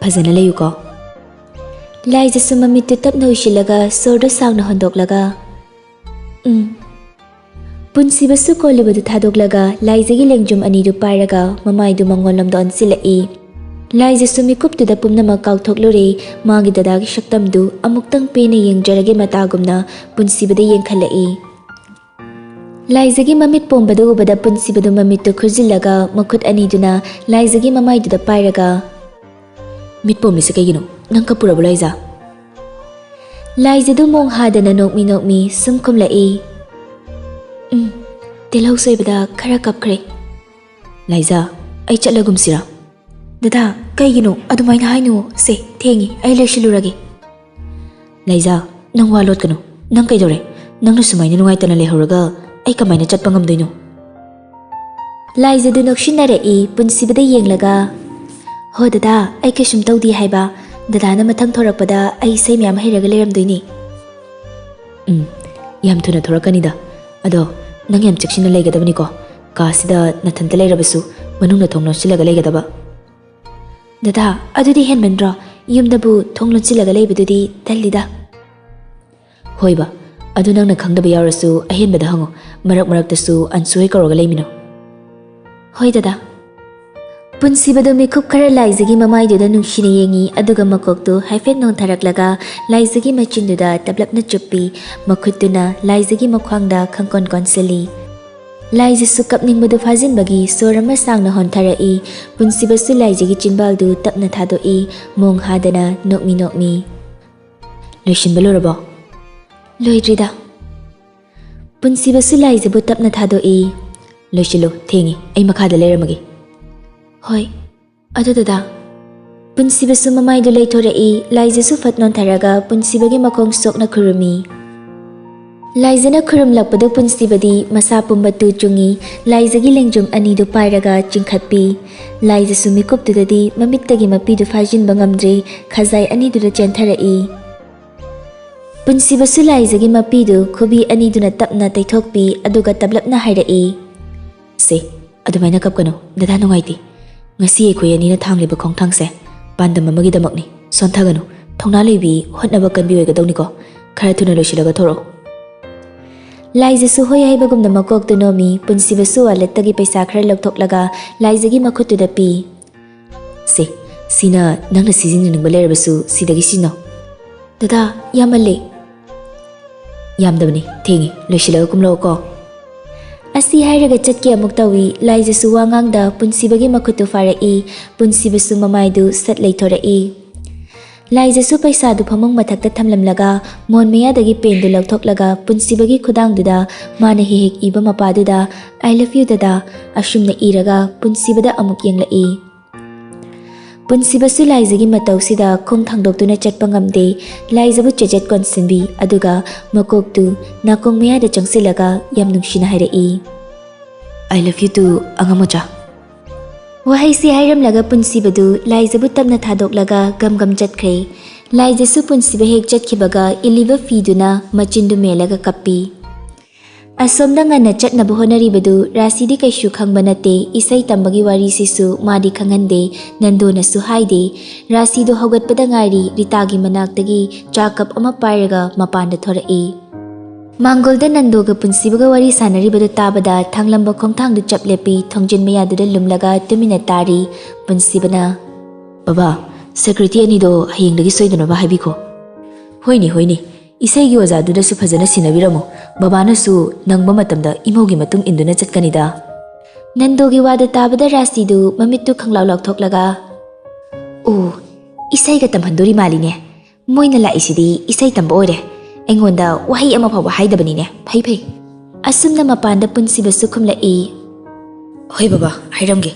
"ꯐꯖꯅ ꯂꯩꯌꯨꯀꯣ꯫" ꯂꯥꯏꯖꯁꯨ ꯃꯃꯤꯠꯇꯨ ꯇꯞꯅ ꯎꯏꯁꯤꯜꯂꯒ ꯁꯣꯔꯗꯨ ꯁꯥꯡꯅ ꯍꯣꯟꯗꯣꯛꯂꯒ, "ꯎꯝ꯫" ꯄꯨꯟꯁꯤꯕꯁꯨ ꯀꯣꯜꯂꯤꯕꯗꯨ ꯊꯥꯗꯣꯛꯂꯒ ꯂꯥꯏꯖꯒꯤ ꯂꯦꯡꯖꯨꯝ ꯑꯅꯤꯗꯨ ꯄꯥꯏꯔꯒ ꯃꯃꯥꯏꯗꯨ ꯃꯉꯣꯟꯂꯣꯝꯗ ꯑꯣꯟꯁꯤꯜꯂꯛꯏ꯫ ꯂꯥꯏꯖꯁꯨ ꯃꯤꯀꯨꯞꯇꯨꯗ ꯄꯨꯝꯅꯃꯛ ꯀꯥꯎꯊꯣꯛꯂꯨꯔꯦ꯫ ꯃꯥꯒꯤ ꯗꯗꯥꯒꯤ ꯁꯛꯇꯝꯗꯨ ꯑꯃꯨꯛꯇꯪ ꯄꯦꯟꯅ ꯌꯦꯡꯖꯔꯒꯦ ꯃꯇꯥꯒꯨꯝꯅ ꯄꯨꯟꯁꯤꯕꯗ ꯌꯦꯡꯈꯠꯂꯛꯏ꯫ ꯂꯥꯏꯖꯒꯤ ꯃꯃꯤꯠ ꯄꯣꯝꯕꯗꯨ ꯎꯕꯗ ꯄꯨꯟꯁꯤꯕꯗꯨ ꯃꯃꯤꯠꯇꯨ ꯈꯨꯖꯤꯜꯂꯒ ꯃꯈꯨꯠ ꯑꯅꯤꯗꯨꯅ ꯂꯥꯏꯖꯒꯤ ꯃꯃꯥꯏꯗꯨꯗ ꯄꯥꯏꯔꯒ, "ꯃꯤꯠ ꯄꯣꯝꯃꯤꯁꯦ ꯀꯩꯒꯤꯅꯣ? ꯅꯪ ꯀꯞꯄꯨꯔꯕꯣ ꯂꯥꯏꯖ?" ꯂꯥꯏꯖꯗꯨ ꯃꯣꯡ ꯍꯥꯗꯅ ꯅꯣꯛꯃꯤ ꯅꯣꯛꯃꯤ ꯁꯨꯝ ꯈꯨꯝꯂꯛꯏ꯫ "ꯎꯝ, ꯇꯤꯜꯍꯧ ꯁꯣꯏꯕꯗ ꯈꯔ ꯀꯞꯈ꯭ꯔꯦ꯫" "ꯂꯥꯏꯖ, ꯑꯩ ꯆꯠꯂꯒꯨꯝꯁꯤꯔꯥ?" "ꯗꯗꯥ, ꯀꯩꯒꯤꯅꯣ ꯑꯗꯨꯃꯥꯏꯅ ꯍꯥꯏꯅꯨ? ꯁꯦ, ꯊꯦꯡꯉꯤ, ꯑꯩ ꯂꯣꯏꯁꯤꯜꯂꯨꯔꯒꯦ꯫" "ꯂꯥꯏꯖ, ꯅꯪ ꯋꯥ ꯂꯣꯠꯀꯅꯨ꯫ ꯅꯪ ꯀꯩꯗꯧꯔꯦ? ꯅꯪꯅ ꯁꯨꯃꯥꯏꯅ ꯅꯨꯡꯉꯥꯏꯇꯅ ꯂꯩꯍꯧꯔꯒ ꯑꯩ ꯀꯃꯥꯏꯅ ꯆꯠꯄ ꯉꯝꯗꯣꯏꯅꯣ?" ꯂꯥꯏꯖꯗꯨ ꯅꯣꯛꯁꯤꯟꯅꯔꯛꯏ, ꯄꯨꯟꯁꯤꯕꯗ ꯌꯦꯡꯂꯒ, "ꯍꯣ ꯗꯗꯥ, ꯑꯩ ꯀꯩꯁꯨꯝ ꯇꯧꯗꯦ ꯍꯥꯏꯕ꯫ ꯗꯗꯥꯅ ꯃꯊꯪ ꯊꯣꯔꯛꯄꯗ ꯑꯩ ꯏꯁꯩ ꯃꯌꯥꯝ ꯍꯩꯔꯒ ꯂꯩꯔꯝꯗꯣꯏꯅꯤ꯫" "ꯎꯝ, ꯌꯥꯝ ꯊꯨꯅ ꯊꯣꯔꯛꯀꯅꯤꯗ꯫ ꯑꯗꯣ ꯅꯪ ꯌꯥꯝ ꯆꯦꯛꯁꯤꯟꯅ ꯂꯩꯒꯗꯕꯅꯤꯀꯣ꯫ ꯀꯥꯁꯤꯗ ꯅꯊꯟꯇ ꯂꯩꯔꯕꯁꯨ ꯃꯅꯨꯡꯗ ꯊꯣꯡ ꯂꯣꯟꯁꯤꯜꯂꯒ ꯂꯩꯒꯗꯕ꯫" "ꯗꯗꯥ, ꯑꯗꯨꯗꯤ ꯍꯦꯟꯃꯟꯗ꯭ꯔꯣ? ꯌꯨꯝꯗꯕꯨ ꯊꯣꯡ ꯂꯣꯟꯁꯤꯜꯂꯒ ꯂꯩꯕꯗꯨꯗꯤ ꯇꯜꯂꯤꯗ꯫" "ꯍꯣꯏꯕ, ꯑꯗꯨ ꯅꯪꯅ ꯈꯪꯗꯕ ꯌꯥꯎꯔꯁꯨ ꯑꯍꯦꯟꯕꯗ ꯍꯪꯉꯨ꯫ ꯃꯔꯛ ꯃꯔꯛꯇꯁꯨ ꯑꯟꯁꯨ ꯍꯣꯏ ꯀꯧꯔꯒ ꯂꯩꯃꯤꯟꯅꯧ꯫" "ꯍꯣꯏ ꯗꯗꯥ꯫" ꯄꯨꯟꯁꯤꯕꯗꯨ ꯃꯤꯀꯨꯞ ꯈꯔ ꯂꯥꯏꯖꯒꯤ ꯃꯃꯥꯏꯗꯨꯗ ꯅꯨꯡꯁꯤꯅ ꯌꯦꯡꯉꯤ, ꯑꯗꯨꯒ ꯃꯀꯣꯛꯇꯨ ꯍꯥꯏꯐꯦꯠ ꯅꯣꯟꯊꯔꯛꯂꯒ ꯂꯥꯏꯖꯒꯤ ꯃꯆꯤꯟꯗꯨꯗ ꯇꯞꯂꯞꯅ ꯆꯨꯞꯄꯤ꯫ ꯃꯈꯨꯠꯇꯨꯅ ꯂꯥꯏꯖꯒꯤ ꯃꯈ꯭ꯋꯥꯡꯗ ꯈꯪꯀꯣꯟ ꯀꯣꯟꯁꯤꯜꯂꯤ꯫ ꯂꯥꯏꯖꯁꯨ ꯀꯞꯅꯤꯡꯕꯗꯨ ꯐꯥꯖꯤꯟꯕꯒꯤ ꯁꯣꯔ ꯑꯃ ꯁꯥꯡꯅ ꯍꯣꯟꯊꯔꯛꯏ꯫ ꯄꯨꯟꯁꯤꯕꯁꯨ ꯂꯥꯏꯖꯒꯤ ꯆꯤꯟꯕꯥꯜꯗꯨ ꯇꯞꯅ ꯊꯥꯗꯣꯛꯏ, ꯃꯣꯡ ꯍꯥꯗꯅ ꯅꯣꯛꯃꯤ ꯅꯣꯛꯃꯤ꯫ "ꯂꯣꯏꯁꯤꯟꯕ ꯂꯣꯏꯔꯕꯣ?" "ꯂꯣꯏꯗ꯭ꯔꯤꯗ꯫" ꯄꯨꯟꯁꯤꯕꯁꯨ ꯂꯥꯏꯖꯕꯨ ꯇꯞꯅ ꯊꯥꯗꯣꯛꯏ꯫ "ꯂꯣꯏꯁꯤꯜꯂꯨ, ꯊꯦꯡꯉꯤ, ꯑꯩ ꯃꯈꯥꯗ ꯂꯩꯔꯝꯃꯒꯦ꯫" "ꯍꯣꯏ꯫ ꯑꯗꯨ ꯗꯗꯥ?" ꯄꯨꯟꯁꯤꯕꯁꯨ ꯃꯃꯥꯏꯗꯨ ꯂꯩꯊꯣꯔꯛꯏ꯫ ꯂꯥꯏꯖꯁꯨ ꯐꯠ ꯅꯣꯟꯊꯔꯒ ꯄꯨꯟꯁꯤꯕꯒꯤ ꯃꯈꯣꯡ ꯁꯣꯛꯅ ꯈꯨꯔꯨꯝꯃꯤ꯫ ꯂꯥꯏꯖꯅ ꯈꯨꯔꯨꯝꯂꯛꯄꯗꯨ ꯄꯨꯟꯁꯤꯕꯗꯤ ꯃꯁꯥ ꯄꯨꯝꯕ ꯇꯨ ꯆꯨꯡꯏ꯫ ꯂꯥꯏꯖꯒꯤ ꯂꯦꯡꯖꯨꯝ ꯑꯅꯤꯗꯨ ꯄꯥꯏꯔꯒ ꯆꯤꯡꯈꯠꯄꯤ꯫ ꯂꯥꯏꯖꯁꯨ ꯃꯤꯀꯨꯞꯇꯨꯗꯗꯤ ꯃꯃꯤꯠꯇꯒꯤ ꯃꯄꯤꯗꯨ ꯐꯥꯖꯤꯟꯕ ꯉꯝꯗ꯭ꯔꯦ, ꯈꯖꯥꯏ ꯑꯅꯤꯗꯨꯗ ꯆꯦꯟꯊꯔꯛꯏ꯫ ꯄꯨꯟꯁꯤꯕꯁꯨ ꯂꯥꯏꯖꯒꯤ ꯃꯄꯤꯗꯨ ꯈꯨꯕꯤ ꯑꯅꯤꯗꯨꯅ ꯇꯞꯅ ꯇꯩꯊꯣꯛꯄꯤ, ꯑꯗꯨꯒ ꯇꯞꯂꯞꯅ ꯍꯥꯏꯔꯛꯏ꯫ "ꯁꯦ, ꯑꯗꯨꯃꯥꯏꯅ ꯀꯞꯀꯅꯨ, ꯗꯗꯥ ꯅꯨꯡꯉꯥꯏꯇꯦ꯫ ꯉꯁꯤ ꯑꯩꯈꯣꯏ ꯑꯅꯤꯅ ꯊꯥꯡꯂꯤꯕ ꯈꯣꯡꯊꯥꯡꯁꯦ ꯄꯥꯟꯗꯝ ꯑꯃꯒꯤꯗꯃꯛꯅꯤ꯫ ꯁꯣꯟꯊꯒꯅꯨ, ꯊꯧꯅꯥ ꯂꯩꯕꯤ, ꯍꯣꯠꯅꯕ ꯀꯟꯕꯤ ꯑꯣꯏꯒꯗꯧꯅꯤꯀꯣ꯫ ꯈꯔ ꯊꯨꯅ ꯂꯣꯏꯁꯤꯜꯂꯒ ꯊꯣꯔꯛꯑꯣ꯫" ꯂꯥꯏꯖꯁꯨ ꯍꯣꯏ ꯍꯥꯏꯕꯒꯨꯝꯅ ꯃꯀꯣꯛꯇꯨ ꯅꯣꯝꯃꯤ꯫ ꯄꯨꯟꯁꯤꯕꯁꯨ ꯋꯥꯂꯦꯠꯇꯒꯤ ꯄꯩꯁꯥ ꯈꯔ ꯂꯧꯊꯣꯛꯂꯒ ꯂꯥꯏꯖꯒꯤ ꯃꯈꯨꯠꯇꯨꯗ ꯄꯤ꯫ "ꯁꯦ, ꯁꯤꯅ ꯅꯪꯅ ꯁꯤꯖꯤꯟꯅꯅꯤꯡꯕ ꯂꯩꯔꯕꯁꯨ ꯁꯤꯗꯒꯤ ꯁꯤꯖꯤꯟꯅꯧ꯫" "ꯗꯗꯥ, ꯌꯥꯝꯃꯜꯂꯦ꯫" "ꯌꯥꯝꯗꯕꯅꯤ, ꯊꯦꯡꯉꯤ, ꯂꯣꯏꯁꯤꯜꯂꯒ ꯀꯨꯝꯂꯛꯑꯣꯀꯣ꯫" ꯑꯁꯤ ꯍꯥꯏꯔꯒ ꯆꯠꯀꯦ ꯑꯃꯨꯛ ꯇꯧꯏ꯫ ꯂꯥꯏꯖꯁꯨ ꯋꯥ ꯉꯥꯡꯗ ꯄꯨꯟꯁꯤꯕꯒꯤ ꯃꯈꯨꯠꯇꯨ ꯐꯥꯔꯛꯏ꯫ ꯄꯨꯟꯁꯤꯕꯁꯨ ꯃꯃꯥꯏꯗꯨ ꯁꯠ ꯂꯩꯊꯣꯔꯛꯏ꯫ ꯂꯥꯏꯖꯁꯨ ꯄꯩꯁꯥꯗꯨ ꯐꯃꯨꯡ ꯃꯊꯛꯇ ꯊꯝꯂꯝꯂꯒ ꯃꯣꯟ ꯃꯌꯥꯗꯒꯤ ꯄꯦꯟꯗꯨ ꯂꯧꯊꯣꯛꯂꯒ ꯄꯨꯟꯁꯤꯕꯒꯤ ꯈꯨꯗꯥꯡꯗꯨꯗ ꯃꯥꯅ ꯍꯦꯛ ꯍꯦꯛ ꯏꯕ ꯃꯄꯥꯗꯨꯗ "I love you ꯗꯗꯥ" ꯑꯁꯨꯝꯅ ꯏꯔꯒ ꯄꯨꯟꯁꯤꯕꯗ ꯑꯃꯨꯛ ꯌꯦꯡꯂꯛꯏ꯫ ꯄꯨꯟꯁꯤꯕꯁꯨ ꯂꯥꯏꯖꯒꯤ ꯃꯇꯧꯁꯤꯗ ꯈꯣꯡ ꯊꯥꯡꯗꯣꯛꯇꯨꯅ ꯆꯠꯄ ꯉꯝꯗꯦ꯫ ꯂꯥꯏꯖꯕꯨ ꯆꯦꯖꯦꯠ ꯀꯣꯟꯁꯤꯟꯕꯤ, ꯑꯗꯨꯒ ꯃꯀꯣꯛꯇꯨ ꯅꯥꯀꯣꯡ ꯃꯌꯥꯗ ꯆꯪꯁꯤꯜꯂꯒ ꯌꯥꯝ ꯅꯨꯡꯁꯤꯅ ꯍꯥꯏꯔꯛꯏ, "I love you too, ꯑꯉꯥꯡ ꯃꯆꯥ꯫" ꯋꯥꯍꯩꯁꯤ ꯍꯥꯏꯔꯝꯂꯒ ꯄꯨꯟꯁꯤꯕꯗꯨ ꯂꯥꯏꯖꯕꯨ ꯇꯞꯅ ꯊꯥꯗꯣꯛꯂꯒ ꯒꯝ ꯒꯝ ꯆꯠꯈ꯭ꯔꯦ꯫ ꯂꯥꯏꯖꯁꯨ ꯄꯨꯟꯁꯤꯕ ꯍꯦꯛ ꯆꯠꯈꯤꯕꯒ ꯏꯜꯂꯤꯕ ꯐꯤꯗꯨꯅ ꯃꯆꯤꯟꯗꯨ ꯃꯦꯜꯂꯒ ꯀꯞꯄꯤ꯫ ꯑꯁꯣꯝꯗ ꯉꯟꯅ ꯆꯠꯅꯕ ꯍꯣꯠꯅꯔꯤꯕꯗꯨ ꯔꯥꯁꯤꯗꯤ ꯀꯩꯁꯨ ꯈꯪꯕ ꯅꯠꯇꯦ꯫ ꯏꯁꯩ ꯇꯝꯕꯒꯤ ꯋꯥꯔꯤꯁꯤꯁꯨ ꯃꯥꯗꯤ ꯈꯪꯍꯟꯗꯦ꯫ ꯅꯟꯗꯣꯅꯁꯨ ꯍꯥꯏꯗꯦ꯫ ꯔꯥꯁꯤꯗꯨ ꯍꯧꯒꯠꯄꯗ ꯉꯥꯏꯔꯤ, ꯔꯤꯇꯥꯒꯤ ꯃꯅꯥꯛꯇꯒꯤ ꯆꯥ ꯀꯞ ꯑꯃ ꯄꯥꯏꯔꯒ ꯃꯄꯥꯟꯗ ꯊꯣꯔꯛꯏ꯫ ꯃꯥꯡꯒꯣꯜꯗ ꯅꯟꯗꯣꯒ ꯄꯨꯟꯁꯤꯕꯒ ꯋꯥꯔꯤ ꯁꯥꯟꯅꯔꯤꯕꯗꯨ ꯇꯥꯕꯗ ꯊꯥꯡꯂꯝꯕ ꯈꯣꯡꯊꯥꯡꯗꯨ ꯆꯞ ꯂꯦꯞꯄꯤ꯫ ꯊꯣꯡꯖꯤꯟ ꯃꯌꯥꯗꯨꯗ ꯂꯨꯝꯂꯒ ꯇꯨꯃꯤꯟꯅ ꯇꯥꯔꯤ꯫ ꯄꯨꯟꯁꯤꯕꯅ, "ꯕꯕꯥ, ꯁꯦꯀ꯭ꯔꯦꯇꯔꯤ ꯑꯅꯤꯗꯣ ꯍꯌꯦꯡꯗꯒꯤ ꯁꯣꯏꯗꯅꯕ ꯍꯥꯏꯕꯤꯈꯣ꯫" "ꯍꯣꯏꯅꯦ, ꯍꯣꯏꯅꯦ꯫ ꯏꯁꯩꯒꯤ ꯑꯣꯖꯥꯗꯨꯗꯁꯨ ꯐꯖꯅ ꯁꯤꯟꯅꯕꯤꯔꯝꯃꯨ꯫ ꯕꯕꯥꯅꯁꯨ ꯅꯪꯕ ꯃꯇꯝꯗ ꯏꯃꯧꯒꯤ ꯃꯇꯨꯡ ꯏꯟꯗꯨꯅ ꯆꯠꯀꯅꯤꯗ꯫" ꯅꯟꯗꯣꯒꯤ ꯋꯥꯗꯨ ꯇꯥꯕꯗ ꯔꯥꯁꯤꯗꯨ ꯃꯃꯤꯠꯇꯨ ꯈꯪꯂꯥꯎ ꯂꯥꯎꯊꯣꯛꯂꯒ, "ꯑꯣ, ꯏꯁꯩꯒ ꯇꯝꯍꯟꯗꯣꯔꯤ ꯃꯥꯜꯂꯤꯅꯦ꯫ ꯃꯣꯏꯅ ꯂꯥꯛꯏꯁꯤꯗꯤ ꯏꯁꯩ ꯇꯝꯕ ꯑꯣꯏꯔꯦ꯫ ꯑꯩꯉꯣꯟꯗ ꯋꯥꯍꯩ ꯑꯃ ꯐꯥꯎꯕ ꯍꯥꯏꯗꯕꯅꯤꯅꯦ꯫ ꯐꯩ, ꯐꯩ꯫" ꯑꯁꯨꯝꯅ ꯃꯄꯥꯟꯗ ꯄꯨꯟꯁꯤꯕꯁꯨ ꯈꯨꯝꯂꯛꯏ꯫ "ꯍꯣꯏ ꯕꯕꯥ, ꯍꯥꯏꯔꯝꯒꯦ꯫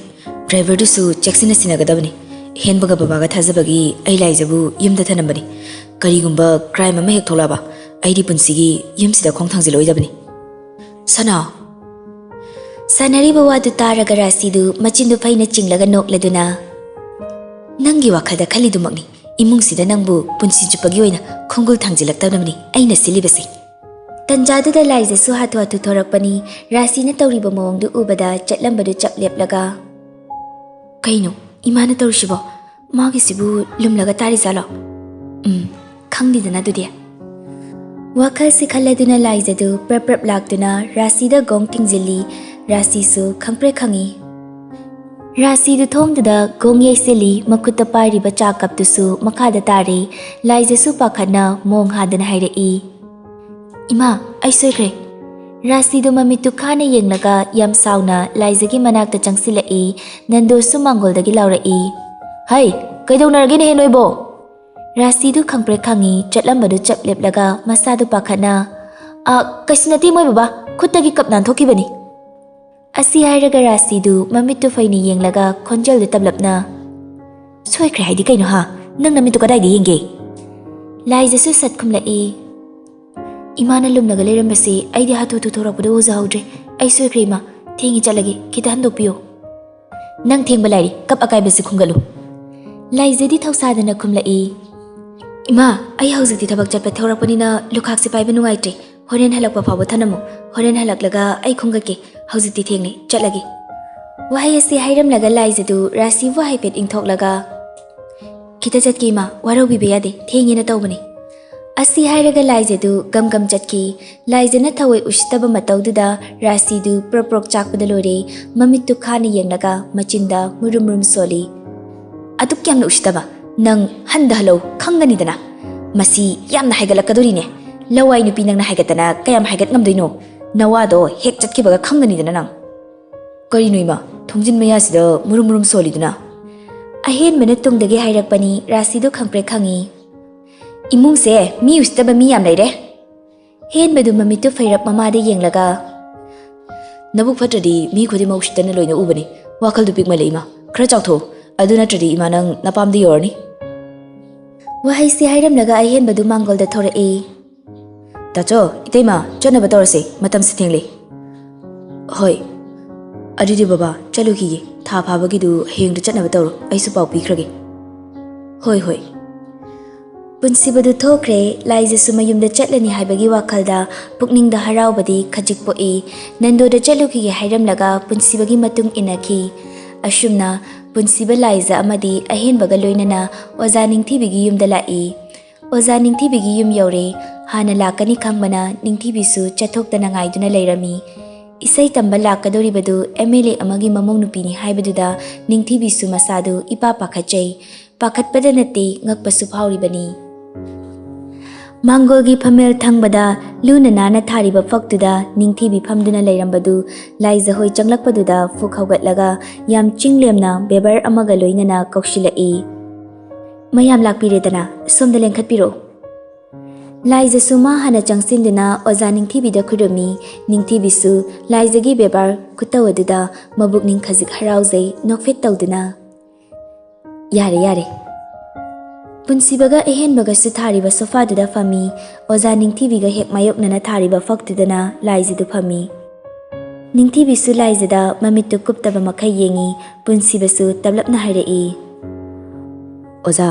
ꯗ꯭ꯔꯥꯏꯚꯔꯗꯨꯁꯨ ꯆꯦꯛꯁꯤꯟꯅ ꯁꯤꯟꯅꯒꯗꯕꯅꯤ꯫ ꯍꯦꯟꯕꯒ ꯕꯕꯥꯒ ꯊꯥꯖꯕꯒꯤ ꯑꯩ ꯂꯥꯏꯖꯕꯨ ꯌꯨꯝꯗ ꯊꯅꯝꯕꯅꯤ꯫ ꯀꯔꯤꯒꯨꯝꯕ ꯀ꯭ꯔꯥꯏꯝ ꯑꯃ ꯍꯦꯛ ꯊꯣꯛꯂꯛꯑꯕ, ꯑꯩꯗꯤ ꯄꯨꯟꯁꯤꯒꯤ ꯌꯨꯝꯁꯤꯗ ꯈꯣꯡ ꯊꯥꯡꯖꯤꯜꯂꯣꯏꯗꯕꯅꯤ꯫ ꯁꯅꯥ꯫ ꯁꯥꯟꯅꯔꯤꯕ ꯋꯥꯗꯨ ꯇꯥꯔꯒ ꯔꯥꯁꯤꯗꯨ ꯃꯆꯤꯟꯗꯨ ꯐꯩꯅ ꯆꯤꯡꯂꯒ ꯅꯣꯛꯂꯗꯨꯅ, "ꯅꯪꯒꯤ ꯋꯥꯈꯜꯗ ꯈꯜꯂꯤꯗꯨꯃꯛꯅꯤ꯫ ꯏꯃꯨꯡꯁꯤꯗ ꯅꯪꯕꯨ ꯄꯨꯟꯁꯤ ꯆꯨꯞꯄꯒꯤ ꯑꯣꯏꯅ ꯈꯣꯡꯒꯨꯜ ꯊꯥꯡꯖꯤꯜꯂꯛꯇꯅꯕꯅꯤ ꯑꯩꯅ ꯁꯤꯜꯂꯤꯕꯁꯦ"꯫ ꯇꯟꯖꯥꯗꯨꯗ ꯂꯥꯏꯖꯁꯨ ꯍꯥꯊꯨ ꯍꯥꯊꯨ ꯊꯣꯔꯛꯄꯅꯤ꯫ ꯔꯥꯁꯤꯅ ꯇꯧꯔꯤꯕ ꯃꯑꯣꯡꯗꯨ ꯎꯕꯗ ꯆꯠꯂꯝꯕꯗꯨ ꯆꯞ ꯂꯦꯞꯂꯒ, "ꯀꯩꯅꯣ ꯏꯃꯥꯅ ꯇꯧꯔꯤꯁꯤꯕꯣ? ꯃꯥꯒꯤꯁꯤꯕꯨ ꯂꯨꯝꯂꯒ ꯇꯥꯔꯤꯖꯥꯠꯂꯣ? ꯎꯝ, ꯈꯪꯗꯦꯗꯅ ꯑꯗꯨꯗꯤ"꯫ ꯋꯥꯈꯜꯁꯤ ꯈꯜꯂꯗꯨꯅ ꯂꯥꯏꯖꯗꯨ ꯄ꯭ꯔꯞ ꯄ꯭ꯔꯞ ꯂꯥꯛꯇꯨꯅ ꯔꯥꯁꯤꯗ ꯒꯣꯡ ꯊꯤꯡꯖꯤꯜꯂꯤ꯫ ꯔꯥꯁꯤꯁꯨ ꯈꯪꯄ꯭ꯔꯦꯛ ꯈꯪꯉꯤ꯫ ꯔꯥꯁꯤꯗꯨ ꯊꯣꯡꯗꯨꯗ ꯒꯣꯡ ꯌꯩꯁꯤꯜꯂꯤ꯫ ꯃꯈꯨꯠꯇ ꯄꯥꯏꯔꯤꯕ ꯆꯥ ꯀꯞꯇꯨꯁꯨ ꯃꯈꯥꯗ ꯇꯥꯔꯦ꯫ ꯂꯥꯏꯖꯁꯨ ꯄꯥꯈꯠꯅ ꯃꯣꯡ ꯍꯥꯗꯅ ꯍꯥꯏꯔꯛꯏ, "ꯏꯃꯥ, ꯑꯩ ꯁꯣꯏꯈ꯭ꯔꯦ"꯫ ꯔꯥꯁꯤꯗꯨ ꯃꯃꯤꯠꯇꯨ ꯈꯥꯅ ꯌꯦꯡꯂꯒ ꯌꯥꯝ ꯁꯥꯎꯅ ꯂꯥꯏꯖꯒꯤ ꯃꯅꯥꯛꯇ ꯆꯪꯁꯤꯜꯂꯛꯏ꯫ ꯅꯟꯗꯣꯁꯨ ꯃꯥꯡꯒꯣꯜꯗꯒꯤ ꯂꯥꯎꯔꯛꯏ, "ꯍꯩ, ꯀꯩꯗꯧꯅꯔꯒꯦꯅꯦꯍꯦ ꯅꯣꯏꯕꯣ?" ꯔꯥꯁꯤꯗꯨ ꯈꯪꯄ꯭ꯔꯦꯛ ꯈꯪꯉꯤ꯫ ꯆꯠꯂꯝꯕꯗꯨ ꯆꯞ ꯂꯦꯞꯂꯒ ꯃꯁꯥꯗꯨ ꯄꯥꯈꯠꯅ, "ꯑ, ꯀꯩꯁꯨ ꯅꯠꯇꯦ ꯃꯣꯏ ꯕꯕꯥ, ꯈꯨꯠꯇꯒꯤ ꯀꯞ ꯅꯥꯟꯊꯣꯛꯈꯤꯕꯅꯤ"꯫ ꯑꯁꯤ ꯍꯥꯏꯔꯒ ꯔꯥꯁꯤꯗꯨ ꯃꯃꯤꯠꯇꯨ ꯐꯩꯅ ꯌꯦꯡꯂꯒ ꯈꯣꯟꯖꯦꯜꯗꯨ ꯇꯞꯂꯞꯅ, "ꯁꯣꯏꯈ꯭ꯔꯦ ꯍꯥꯏꯗꯤ ꯀꯩꯅꯣ ꯍꯥ? ꯅꯪ ꯅꯃꯤꯠꯇꯨ ꯀꯗꯥꯏꯗ ꯌꯦꯡꯒꯦ?" ꯂꯥꯏꯖꯁꯨ ꯁꯠ ꯈꯨꯝꯂꯛꯏ, "ꯏꯃꯥꯅ ꯂꯨꯝꯂꯒ ꯂꯩꯔꯝꯕꯁꯤ ꯑꯩꯗꯤ ꯍꯥꯊꯨ ꯍꯥꯊꯨ ꯊꯣꯔꯛꯄꯗ ꯎꯖꯍꯧꯗ꯭ꯔꯦ꯫ ꯑꯩ ꯁꯣꯏꯈ꯭ꯔꯦ ꯏꯃꯥ, ꯊꯦꯡꯉꯤ, ꯆꯠꯂꯒꯦ, ꯈꯤꯇ ꯍꯟꯗꯣꯛꯄꯤꯌꯨ"꯫ "ꯅꯪ ꯊꯦꯡꯕ ꯂꯥꯏꯔꯤ, ꯀꯞ ꯑꯀꯥꯏꯕꯁꯤ ꯈꯨꯝꯒꯠꯂꯨ"꯫ ꯂꯥꯏꯖꯗꯤ ꯊꯧꯁꯥꯗꯅ ꯈꯨꯝꯂꯛꯏ, "ꯏꯃꯥ, ꯑꯩ ꯍꯧꯖꯤꯛꯇꯤ ꯊꯕꯛ ꯆꯠꯄ ꯊꯣꯔꯛꯄꯅꯤꯅ ꯂꯨꯈꯥꯛꯁꯦ ꯄꯥꯏꯕ ꯅꯨꯡꯉꯥꯏꯇ꯭ꯔꯦ꯫ ꯍꯣꯔꯦꯟ ꯍꯜꯂꯛꯄ ꯐꯥꯎꯕ ꯊꯅꯝꯃꯨ꯫ ꯍꯣꯔꯦꯟ ꯍꯜꯂꯛꯂꯒ ꯑꯩ ꯈꯨꯝꯒꯠꯀꯦ꯫ ꯍꯧꯖꯤꯛꯇꯤ ꯊꯦꯡꯂꯦ, ꯆꯠꯂꯒꯦ"꯫ ꯋꯥꯍꯩ ꯑꯁꯤ ꯍꯥꯏꯔꯝꯂꯒ ꯂꯥꯏꯖꯗꯨ ꯔꯥꯁꯤꯕꯨ ꯍꯥꯏꯐꯦꯠ ꯏꯪꯊꯣꯛꯂꯒ, "ꯈꯤꯇ ꯆꯠꯀꯦ ꯏꯃꯥ, ꯋꯥꯔꯧꯕꯤꯕ ꯌꯥꯗꯦ, ꯊꯦꯡꯉꯦꯅ ꯇꯧꯕꯅꯤ"꯫ ꯑꯁꯤ ꯍꯥꯏꯔꯒ ꯂꯥꯏꯖꯗꯨ ꯒꯝ ꯒꯝ ꯆꯠꯈꯤ꯫ ꯂꯥꯏꯖꯅ ꯊꯑꯣꯏ ꯎꯁꯤꯠꯇꯕ ꯃꯇꯧꯗꯨꯗ ꯔꯥꯁꯤꯗꯨ ꯄ꯭ꯔꯣꯛ ꯄ꯭ꯔꯣꯛ ꯆꯥꯛꯄꯗ ꯂꯣꯏꯔꯦ꯫ ꯃꯃꯤꯠꯇꯨ ꯈꯥꯅ ꯌꯦꯡꯂꯒ ꯃꯆꯤꯟꯗ ꯃꯨꯔꯨꯝ ꯃꯨꯔꯨꯝ ꯁꯣꯜꯂꯤ꯫ "ꯑꯗꯨꯛ ꯌꯥꯝꯅ ꯎꯁꯤꯠꯇꯕ? ꯅꯪ ꯍꯟꯗ ꯍꯜꯂꯧ, ꯈꯪꯒꯅꯤꯗꯅ꯫ ꯃꯁꯤ ꯌꯥꯝꯅ ꯍꯥꯏꯒꯠꯂꯛꯀꯗꯣꯔꯤꯅꯦ꯫ ꯂꯋꯥꯏ ꯅꯨꯄꯤ ꯅꯪꯅ ꯍꯥꯏꯒꯠꯇꯅ ꯀꯌꯥꯝ ꯍꯥꯏꯒꯠ ꯉꯝꯗꯣꯏꯅꯣ? ꯅꯋꯥꯗꯣ ꯍꯦꯛ ꯆꯠꯈꯤꯕꯒ ꯈꯪꯒꯅꯤꯗꯅ ꯅꯪ"꯫ "ꯀꯔꯤꯅꯣ ꯏꯃꯥ, ꯊꯣꯡꯖꯤꯟ ꯃꯌꯥꯁꯤꯗ ꯃꯨꯔꯨꯝ ꯃꯨꯔꯨꯝ ꯁꯣꯜꯂꯤꯗꯨꯅ?" ꯑꯍꯦꯟꯕꯅ ꯇꯨꯡꯗꯒꯤ ꯍꯥꯏꯔꯛꯄꯅꯤ꯫ ꯔꯥꯁꯤꯗꯨ ꯈꯪꯄ꯭ꯔꯦꯛ ꯈꯪꯉꯤ꯫ "ꯏꯃꯨꯡꯁꯦ ꯃꯤ ꯎꯁꯤꯠꯇꯕ ꯃꯤ ꯌꯥꯝ ꯂꯩꯔꯦ"꯫ ꯍꯦꯟꯕꯗꯨ ꯃꯃꯤꯠꯇꯨ ꯐꯩꯔꯞ ꯃꯃꯥꯗ ꯌꯦꯡꯂꯒ, "ꯅꯕꯨꯛ ꯐꯠꯇ꯭ꯔꯗꯤ ꯃꯤ ꯈꯨꯗꯤꯡꯃꯛ ꯎꯁꯤꯠꯇꯅ ꯂꯣꯏꯅ ꯎꯕꯅꯤ꯫ ꯋꯥꯈꯜꯗꯨ ꯄꯤꯛꯃꯜꯂꯦ ꯏꯃꯥ꯫ ꯈꯔ ꯆꯥꯎꯊꯣꯛꯎ꯫ ꯑꯗꯨ ꯅꯠꯇ꯭ꯔꯗꯤ ꯏꯃꯥ, ꯅꯪ ꯅꯄꯥꯝꯗ ꯌꯧꯔꯅꯤ꯫ ꯋꯥꯍꯩꯁꯤ ꯍꯥꯏꯔꯝꯂꯒ ꯑꯍꯦꯟꯕꯗꯨ ꯃꯥꯡꯒꯣꯜꯗ ꯊꯣꯔꯛꯏ꯫ ꯇꯥꯆꯧ, ꯏꯇꯩꯃ, ꯆꯠꯅꯕ ꯇꯧꯔꯁꯤ, ꯃꯇꯝꯁꯤ ꯊꯦꯡꯂꯤ꯫ ꯍꯣꯏ꯫ ꯑꯗꯨꯗꯤ ꯕꯕꯥ, ꯆꯠꯂꯨꯈꯤꯒꯦ꯫ ꯊꯥ ꯐꯥꯕꯒꯤꯗꯨ ꯍꯌꯦꯡꯗꯨ ꯆꯠꯅꯕ ꯇꯧꯔꯣ, ꯑꯩꯁꯨ ꯄꯥꯎ ꯄꯤꯈ꯭ꯔꯒꯦ꯫ ꯍꯣꯏ, ꯍꯣꯏ꯫ ꯄꯨꯟꯁꯤꯕꯗꯨ ꯊꯣꯛꯈ꯭ꯔꯦ꯫ ꯂꯥꯏꯖꯁꯨ ꯃꯌꯨꯝꯗ ꯆꯠꯂꯅꯤ ꯍꯥꯏꯕꯒꯤ ꯋꯥꯈꯜꯗ ꯄꯨꯛꯅꯤꯡꯗ ꯍꯔꯥꯎꯕꯗꯤ ꯈꯖꯤꯛ ꯄꯣꯛꯏ꯫ ꯅꯟꯗꯣꯗ ꯆꯠꯂꯨꯈꯤꯒꯦ ꯍꯥꯏꯔꯝꯂꯒ ꯄꯨꯟꯁꯤꯕꯒꯤ ꯃꯇꯨꯡ ꯏꯟꯅꯈꯤ꯫ ꯑꯁꯨꯝꯅ ꯄꯨꯟꯁꯤꯕ, ꯂꯥꯏꯖ ꯑꯃꯗꯤ ꯑꯍꯦꯟꯕꯒ ꯂꯣꯏꯅꯅ ꯑꯣꯖꯥ ꯅꯤꯡꯊꯤꯕꯤꯒꯤ ꯌꯨꯝꯗ ꯂꯥꯛꯏ꯫ ꯑꯣꯖꯥ ꯅꯤꯡꯊꯤꯕꯤꯒꯤ ꯌꯨꯝ ꯌꯧꯔꯦ꯫ ꯍꯥꯟꯅ ꯂꯥꯛꯀꯅꯤ ꯈꯪꯕꯅ ꯅꯤꯡꯊꯤꯕꯤꯁꯨ ꯆꯠꯊꯣꯛꯇꯅ ꯉꯥꯏꯗꯨꯅ ꯂꯩꯔꯝꯃꯤ꯫ ꯏꯁꯩ ꯇꯝꯕ ꯂꯥꯛꯀꯗꯧꯔꯤꯕꯗꯨ ꯑꯦꯝ ꯑꯦꯜ ꯑꯦ ꯑꯃꯒꯤ ꯃꯃꯧ ꯅꯨꯄꯤꯅꯤ ꯍꯥꯏꯕꯗꯨꯗ ꯅꯤꯡꯊꯤꯕꯤꯁꯨ ꯃꯁꯥꯗꯨ ꯏꯄꯥ ꯄꯥꯈꯠꯆꯩ꯫ ꯄꯥꯈꯠꯄꯗ ꯅꯠꯇꯦ, ꯉꯛꯄꯁꯨ ꯐꯥꯎꯔꯤꯕꯅꯤ꯫ ꯃꯥꯡꯒꯣꯜꯒꯤ ꯐꯝꯃꯦꯜ ꯊꯪꯕꯗ ꯂꯨꯅ ꯅꯥꯟꯅ ꯊꯥꯔꯤꯕ ꯐꯛꯇꯨꯗ ꯅꯤꯡꯊꯤꯕꯤ ꯐꯝꯗꯨꯅ ꯂꯩꯔꯝꯕꯗꯨ ꯂꯥꯏꯖꯍꯣꯏ ꯆꯪꯂꯛꯄꯗꯨꯗ ꯐꯨꯛ ꯍꯧꯒꯠꯂꯒ ꯌꯥꯝ ꯆꯤꯡꯂꯦꯝꯅ ꯕꯦꯕꯔ ꯑꯃꯒ ꯂꯣꯏꯅꯅ ꯀꯧꯁꯤꯜꯂꯛꯏ꯫ "ꯃꯌꯥꯝ ꯂꯥꯛꯄꯤꯔꯦꯗꯅ, ꯁꯣꯝꯗ ꯂꯦꯡꯈꯠꯄꯤꯔꯛꯎ꯫" ꯂꯥꯏꯖꯁꯨ ꯃꯥ ꯍꯥꯟꯅ ꯆꯪꯁꯤꯟꯗꯨꯅ ꯑꯣꯖꯥ ꯅꯤꯡꯊꯤꯕꯤꯗ ꯈꯨꯔꯨꯝꯃꯤ꯫ ꯅꯤꯡꯊꯤꯕꯤꯁꯨ ꯂꯥꯏꯖꯒꯤ ꯕꯦꯕꯥꯔ ꯈꯨꯇꯧ ꯑꯗꯨꯗ ꯃꯕꯨꯛꯅꯤꯡ ꯈꯖꯤꯛ ꯍꯔꯥꯎꯖꯩ, ꯅꯣꯛꯐꯦꯠ ꯇꯧꯗꯨꯅ꯫ "ꯌꯥꯔꯦ, ꯌꯥꯔꯦ꯫" ꯄꯨꯟꯁꯤꯕꯒ ꯑꯍꯦꯟꯕꯒꯁꯨ ꯊꯥꯔꯤꯕ ꯁꯣꯐꯥꯗꯨꯗ ꯐꯝꯃꯤ꯫ ꯑꯣꯖꯥ ꯅꯤꯡꯊꯤꯕꯤꯒ ꯍꯦꯛ ꯃꯥꯌꯣꯛꯅꯅ ꯊꯥꯔꯤꯕ ꯐꯛꯇꯨꯗꯅ ꯂꯥꯏꯖꯗꯨ ꯐꯝꯃꯤ꯫ ꯅꯤꯡꯊꯤꯕꯤꯁꯨ ꯂꯥꯏꯖꯗ ꯃꯃꯤꯠꯇꯨ ꯀꯨꯞꯇꯕ ꯃꯈꯩ ꯌꯦꯡꯉꯤ꯫ ꯄꯨꯟꯁꯤꯕꯁꯨ ꯇꯞꯂꯞꯅ ꯍꯥꯏꯔꯛꯏ꯫ "ꯑꯣꯖꯥ,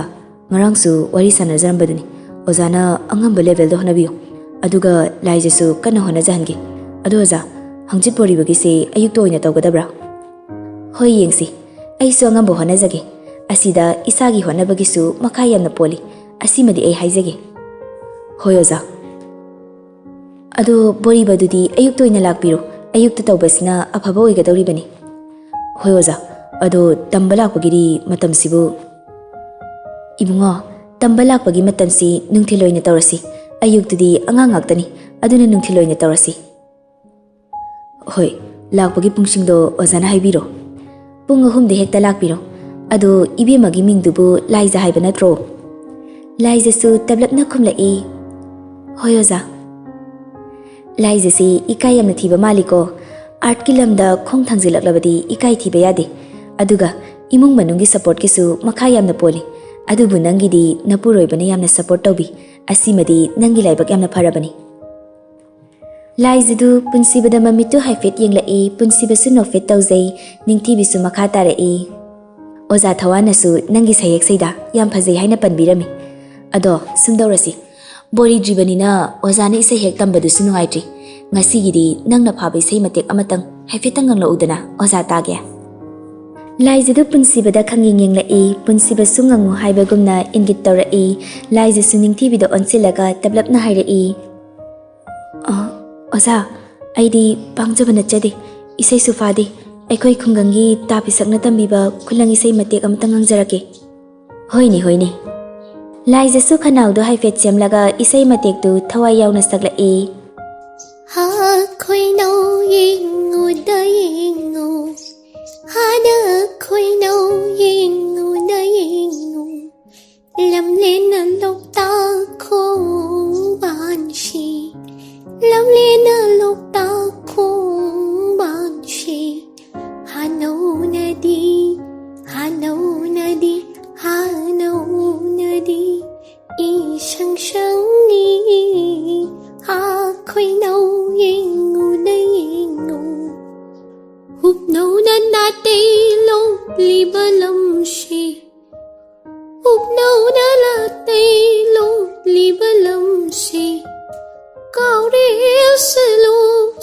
ꯉꯔꯥꯡꯁꯨ ꯋꯥꯔꯤ ꯁꯥꯟꯅꯖꯔꯝꯕꯗꯨꯅꯤ꯫ ꯑꯣꯖꯥꯅ ꯑꯉꯝꯕ ꯂꯦꯚꯦꯜꯗ ꯍꯣꯠꯅꯕꯤꯌꯨ꯫ ꯑꯗꯨꯒ ꯂꯥꯏꯖꯁꯨ ꯀꯟꯅ ꯍꯣꯠꯅꯖꯍꯟꯒꯦ꯫ ꯑꯗꯣ ꯑꯣꯖꯥ, ꯍꯪꯆꯤꯠ ꯕꯣꯔꯤꯕꯒꯤꯁꯦ ꯑꯌꯨꯛꯇ ꯑꯣꯏꯅ ꯇꯧꯒꯗꯕ꯭ꯔꯥ?" "ꯍꯣꯏ, ꯌꯦꯡꯁꯤ꯫ ꯑꯩꯁꯨ ꯑꯉꯝꯕ ꯍꯣꯠꯅꯖꯒꯦ꯫ ꯑꯁꯤꯗ ꯏꯁꯥꯒꯤ ꯍꯣꯠꯅꯕꯒꯤꯁꯨ ꯃꯈꯥ ꯌꯥꯝꯅ ꯄꯣꯜꯂꯤ꯫ ꯑꯁꯤꯃꯗꯤ ꯑꯩ ꯍꯥꯏꯖꯒꯦ꯫" "ꯍꯣꯏ, ꯑꯣꯖꯥ꯫" "ꯑꯗꯣ ꯕꯣꯔꯤꯕꯗꯨꯗꯤ ꯑꯌꯨꯛꯇ ꯑꯣꯏꯅ ꯂꯥꯛꯄꯤꯔꯣ꯫ ꯑꯌꯨꯛꯇ ꯇꯧꯕꯁꯤꯅ ꯑꯐꯕ ꯑꯣꯏꯒꯗꯧꯔꯤꯕꯅꯤ꯫" "ꯍꯣꯏ, ꯑꯣꯖꯥ꯫ ꯑꯗꯣ ꯇꯝꯕ ꯂꯥꯛꯄꯒꯤꯗꯤ ꯃꯇꯝꯁꯤꯕꯨ?" "ꯏꯕꯨꯡꯉꯣ, ꯇꯝꯕ ꯂꯥꯛꯄꯒꯤ ꯃꯇꯝꯁꯤ ꯅꯨꯡꯊꯤꯜ ꯑꯣꯏꯅ ꯇꯧꯔꯁꯤ꯫ ꯑꯌꯨꯛꯇꯨꯗꯤ ꯑꯉꯥꯡ ꯉꯥꯛꯇꯅꯤ, ꯑꯗꯨꯅ ꯅꯨꯡꯊꯤꯜ ꯑꯣꯏꯅ ꯇꯧꯔꯁꯤ꯫" "ꯍꯣꯏ, ꯂꯥꯛꯄꯒꯤ ꯄꯨꯡꯁꯤꯡꯗꯣ ꯑꯣꯖꯥꯅ ꯍꯥꯏꯕꯤꯔꯣ꯫" "ꯄꯨꯡ ꯑꯍꯨꯝꯗ ꯍꯦꯛꯇ ꯂꯥꯛꯄꯤꯔꯣ꯫ ꯑꯗꯣ ꯏꯕꯦꯝꯃꯒꯤ ꯃꯤꯡꯗꯨꯕꯨ ꯂꯥꯏꯖ ꯍꯥꯏꯕ ꯅꯠꯇ꯭ꯔꯣ?" ꯂꯥꯏꯖꯁꯨ ꯇꯞꯂꯞꯅ ꯈꯨꯝꯂꯛꯏ꯫ "ꯍꯣꯏ, ꯑꯣꯖꯥ꯫" "ꯂꯥꯏꯖꯁꯤ ꯏꯀꯥꯏ ꯌꯥꯝꯅ ꯊꯤꯕ ꯃꯥꯜꯂꯤꯀꯣ꯫ ꯑꯥꯔꯠꯀꯤ ꯂꯝꯗ ꯈꯣꯡ ꯊꯥꯡꯖꯤꯜꯂꯛꯂꯕꯗꯤ ꯏꯀꯥꯏ ꯊꯤꯕ ꯌꯥꯗꯦ꯫ ꯑꯗꯨꯒ ꯏꯃꯨꯡ ꯃꯅꯨꯡꯒꯤ ꯁꯄꯣꯔꯠꯀꯤꯁꯨ ꯃꯈꯥ ꯌꯥꯝꯅ ꯄꯣꯜꯂꯤ꯫ ꯑꯗꯨꯕꯨ ꯅꯪꯒꯤꯗꯤ ꯅꯄꯨꯔꯣꯏꯕꯅ ꯌꯥꯝꯅ ꯁꯄꯣꯔꯠ ꯇꯧꯕꯤ꯫ ꯑꯁꯤꯃꯗꯤ ꯅꯪꯒꯤ ꯂꯥꯏꯕꯛ ꯌꯥꯝꯅ ꯐꯔꯕꯅꯤ꯫ ꯂꯥꯏꯖꯗꯨ ꯄꯨꯟꯁꯤꯕꯗ ꯃꯃꯤꯠꯇꯨ ꯍꯥꯏꯐꯦꯠ ꯌꯦꯡꯂꯛꯏ꯫ ꯄꯨꯟꯁꯤꯕꯁꯨ ꯅꯣꯛꯐꯦꯠ ꯇꯧꯖꯩ꯫ ꯅꯤꯡꯊꯤꯕꯤꯁꯨ ꯃꯈꯥ ꯇꯥꯔꯛꯏ꯫ "ꯑꯣꯖꯥ ꯊꯋꯥꯅꯁꯨ ꯅꯪꯒꯤ ꯁꯩꯍꯦꯛ ꯁꯩꯗ ꯌꯥꯝ ꯐꯖꯩ ꯍꯥꯏꯅ ꯄꯟꯕꯤꯔꯝꯃꯤ꯫ ꯑꯗꯣ ꯁꯨꯝꯗꯧꯔꯁꯤ, ꯕꯣꯔꯤ ꯗ꯭ꯔꯤꯕꯅꯤꯅ ꯑꯣꯖꯥꯅ ꯏꯁꯩ ꯍꯦꯛ ꯇꯝꯕꯗꯨꯁꯨ ꯅꯨꯡꯉꯥꯏꯇ꯭ꯔꯤ꯫ ꯉꯁꯤꯒꯤꯗꯤ ꯅꯪꯅ ꯐꯥꯕ ꯏꯁꯩ ꯃꯇꯦꯛ ꯑꯃꯇꯪ ꯍꯥꯏꯐꯦꯠꯇꯪ ꯉꯪꯂꯛꯎꯗꯅ, ꯑꯣꯖꯥ ꯇꯥꯒꯦ꯫" ꯂꯥꯏꯖꯗꯨ ꯄꯨꯟꯁꯤꯕꯗ ꯈꯪꯌꯦꯡ ꯌꯦꯡꯂꯛꯏ꯫ ꯄꯨꯟꯁꯤꯕꯁꯨ ꯉꯪꯉꯨ ꯍꯥꯏꯕꯒꯨꯝꯅ ꯏꯪꯒꯤꯠ ꯇꯧꯔꯛꯏ꯫ ꯂꯥꯏꯖꯁꯨ ꯅꯤꯡꯊꯤꯕꯤꯗ ꯑꯣꯟꯁꯤꯜꯂꯒ ꯇꯞꯂꯞꯅ ꯍꯥꯏꯔꯛꯏ, "ꯑ, ꯑꯣꯖꯥ, ꯑꯩꯗꯤ ꯄꯥꯡꯖꯕ ꯅꯠꯆꯗꯦ, ꯏꯁꯩꯁꯨ ꯐꯥꯗꯦ꯫ ꯑꯩꯈꯣꯏ ꯈꯨꯡꯒꯪꯒꯤ ꯇꯥ ꯄꯤꯁꯛꯅ ꯇꯝꯕꯤꯕ ꯈꯨꯂꯪ ꯏꯁꯩ ꯃꯇꯦꯛ ꯑꯃꯇꯪ ꯉꯪꯖꯔꯛꯀꯦ꯫" "ꯍꯣꯏꯅꯦ, ꯍꯣꯏꯅꯦ꯫" ꯂꯥꯏꯖꯁꯨ ꯈꯅꯥꯎꯗꯨ ꯍꯥꯏꯐꯦꯠ ꯁꯦꯝꯂꯒ ꯏꯁꯩ ꯃꯇꯦꯛꯇꯨ ꯊꯋꯥꯏ ꯌꯥꯎꯅ ꯁꯛꯂꯛꯏ꯫ "ꯍꯥ ꯈꯣꯏꯅꯧ ꯌꯦꯡꯉꯨꯗ ꯌꯦꯡꯉꯨ, ꯍꯥꯟꯅ ꯈꯣꯏꯅꯧ ꯌꯦꯡꯉꯨꯗ ꯌꯦꯡꯉꯨ, ꯂꯝꯂꯦꯟꯅ ꯂꯣꯛꯇꯥꯛ ꯈꯣꯡꯕꯥꯟꯁꯤ, ꯂꯝꯂꯦꯟꯅ ꯂꯣꯛꯇꯥꯛ ꯈꯣꯡꯕꯥꯟꯁꯤ, ꯍꯥꯅꯧꯅꯗꯤ, ꯍꯥꯅꯧꯅꯗꯤ, ꯍꯥꯅꯧꯅꯗꯤ ꯏꯁꯪ ꯁꯪꯉꯤ, ꯍꯥ ꯈꯣꯏꯅꯧ ꯌꯦꯡꯉꯨꯗ ꯌꯦꯡꯉꯨ꯫ ꯍꯨꯞꯅꯧꯅ ꯅꯥꯇꯩ ꯂꯣꯛꯂꯤꯕ ꯂꯝꯁꯤ, ꯍꯨꯞꯅꯧꯅ ꯅꯥꯇꯩ ꯂꯣꯛꯂꯤꯕ ꯂꯝꯁꯤ, ꯀꯥꯎꯔꯦ ꯁꯂꯨ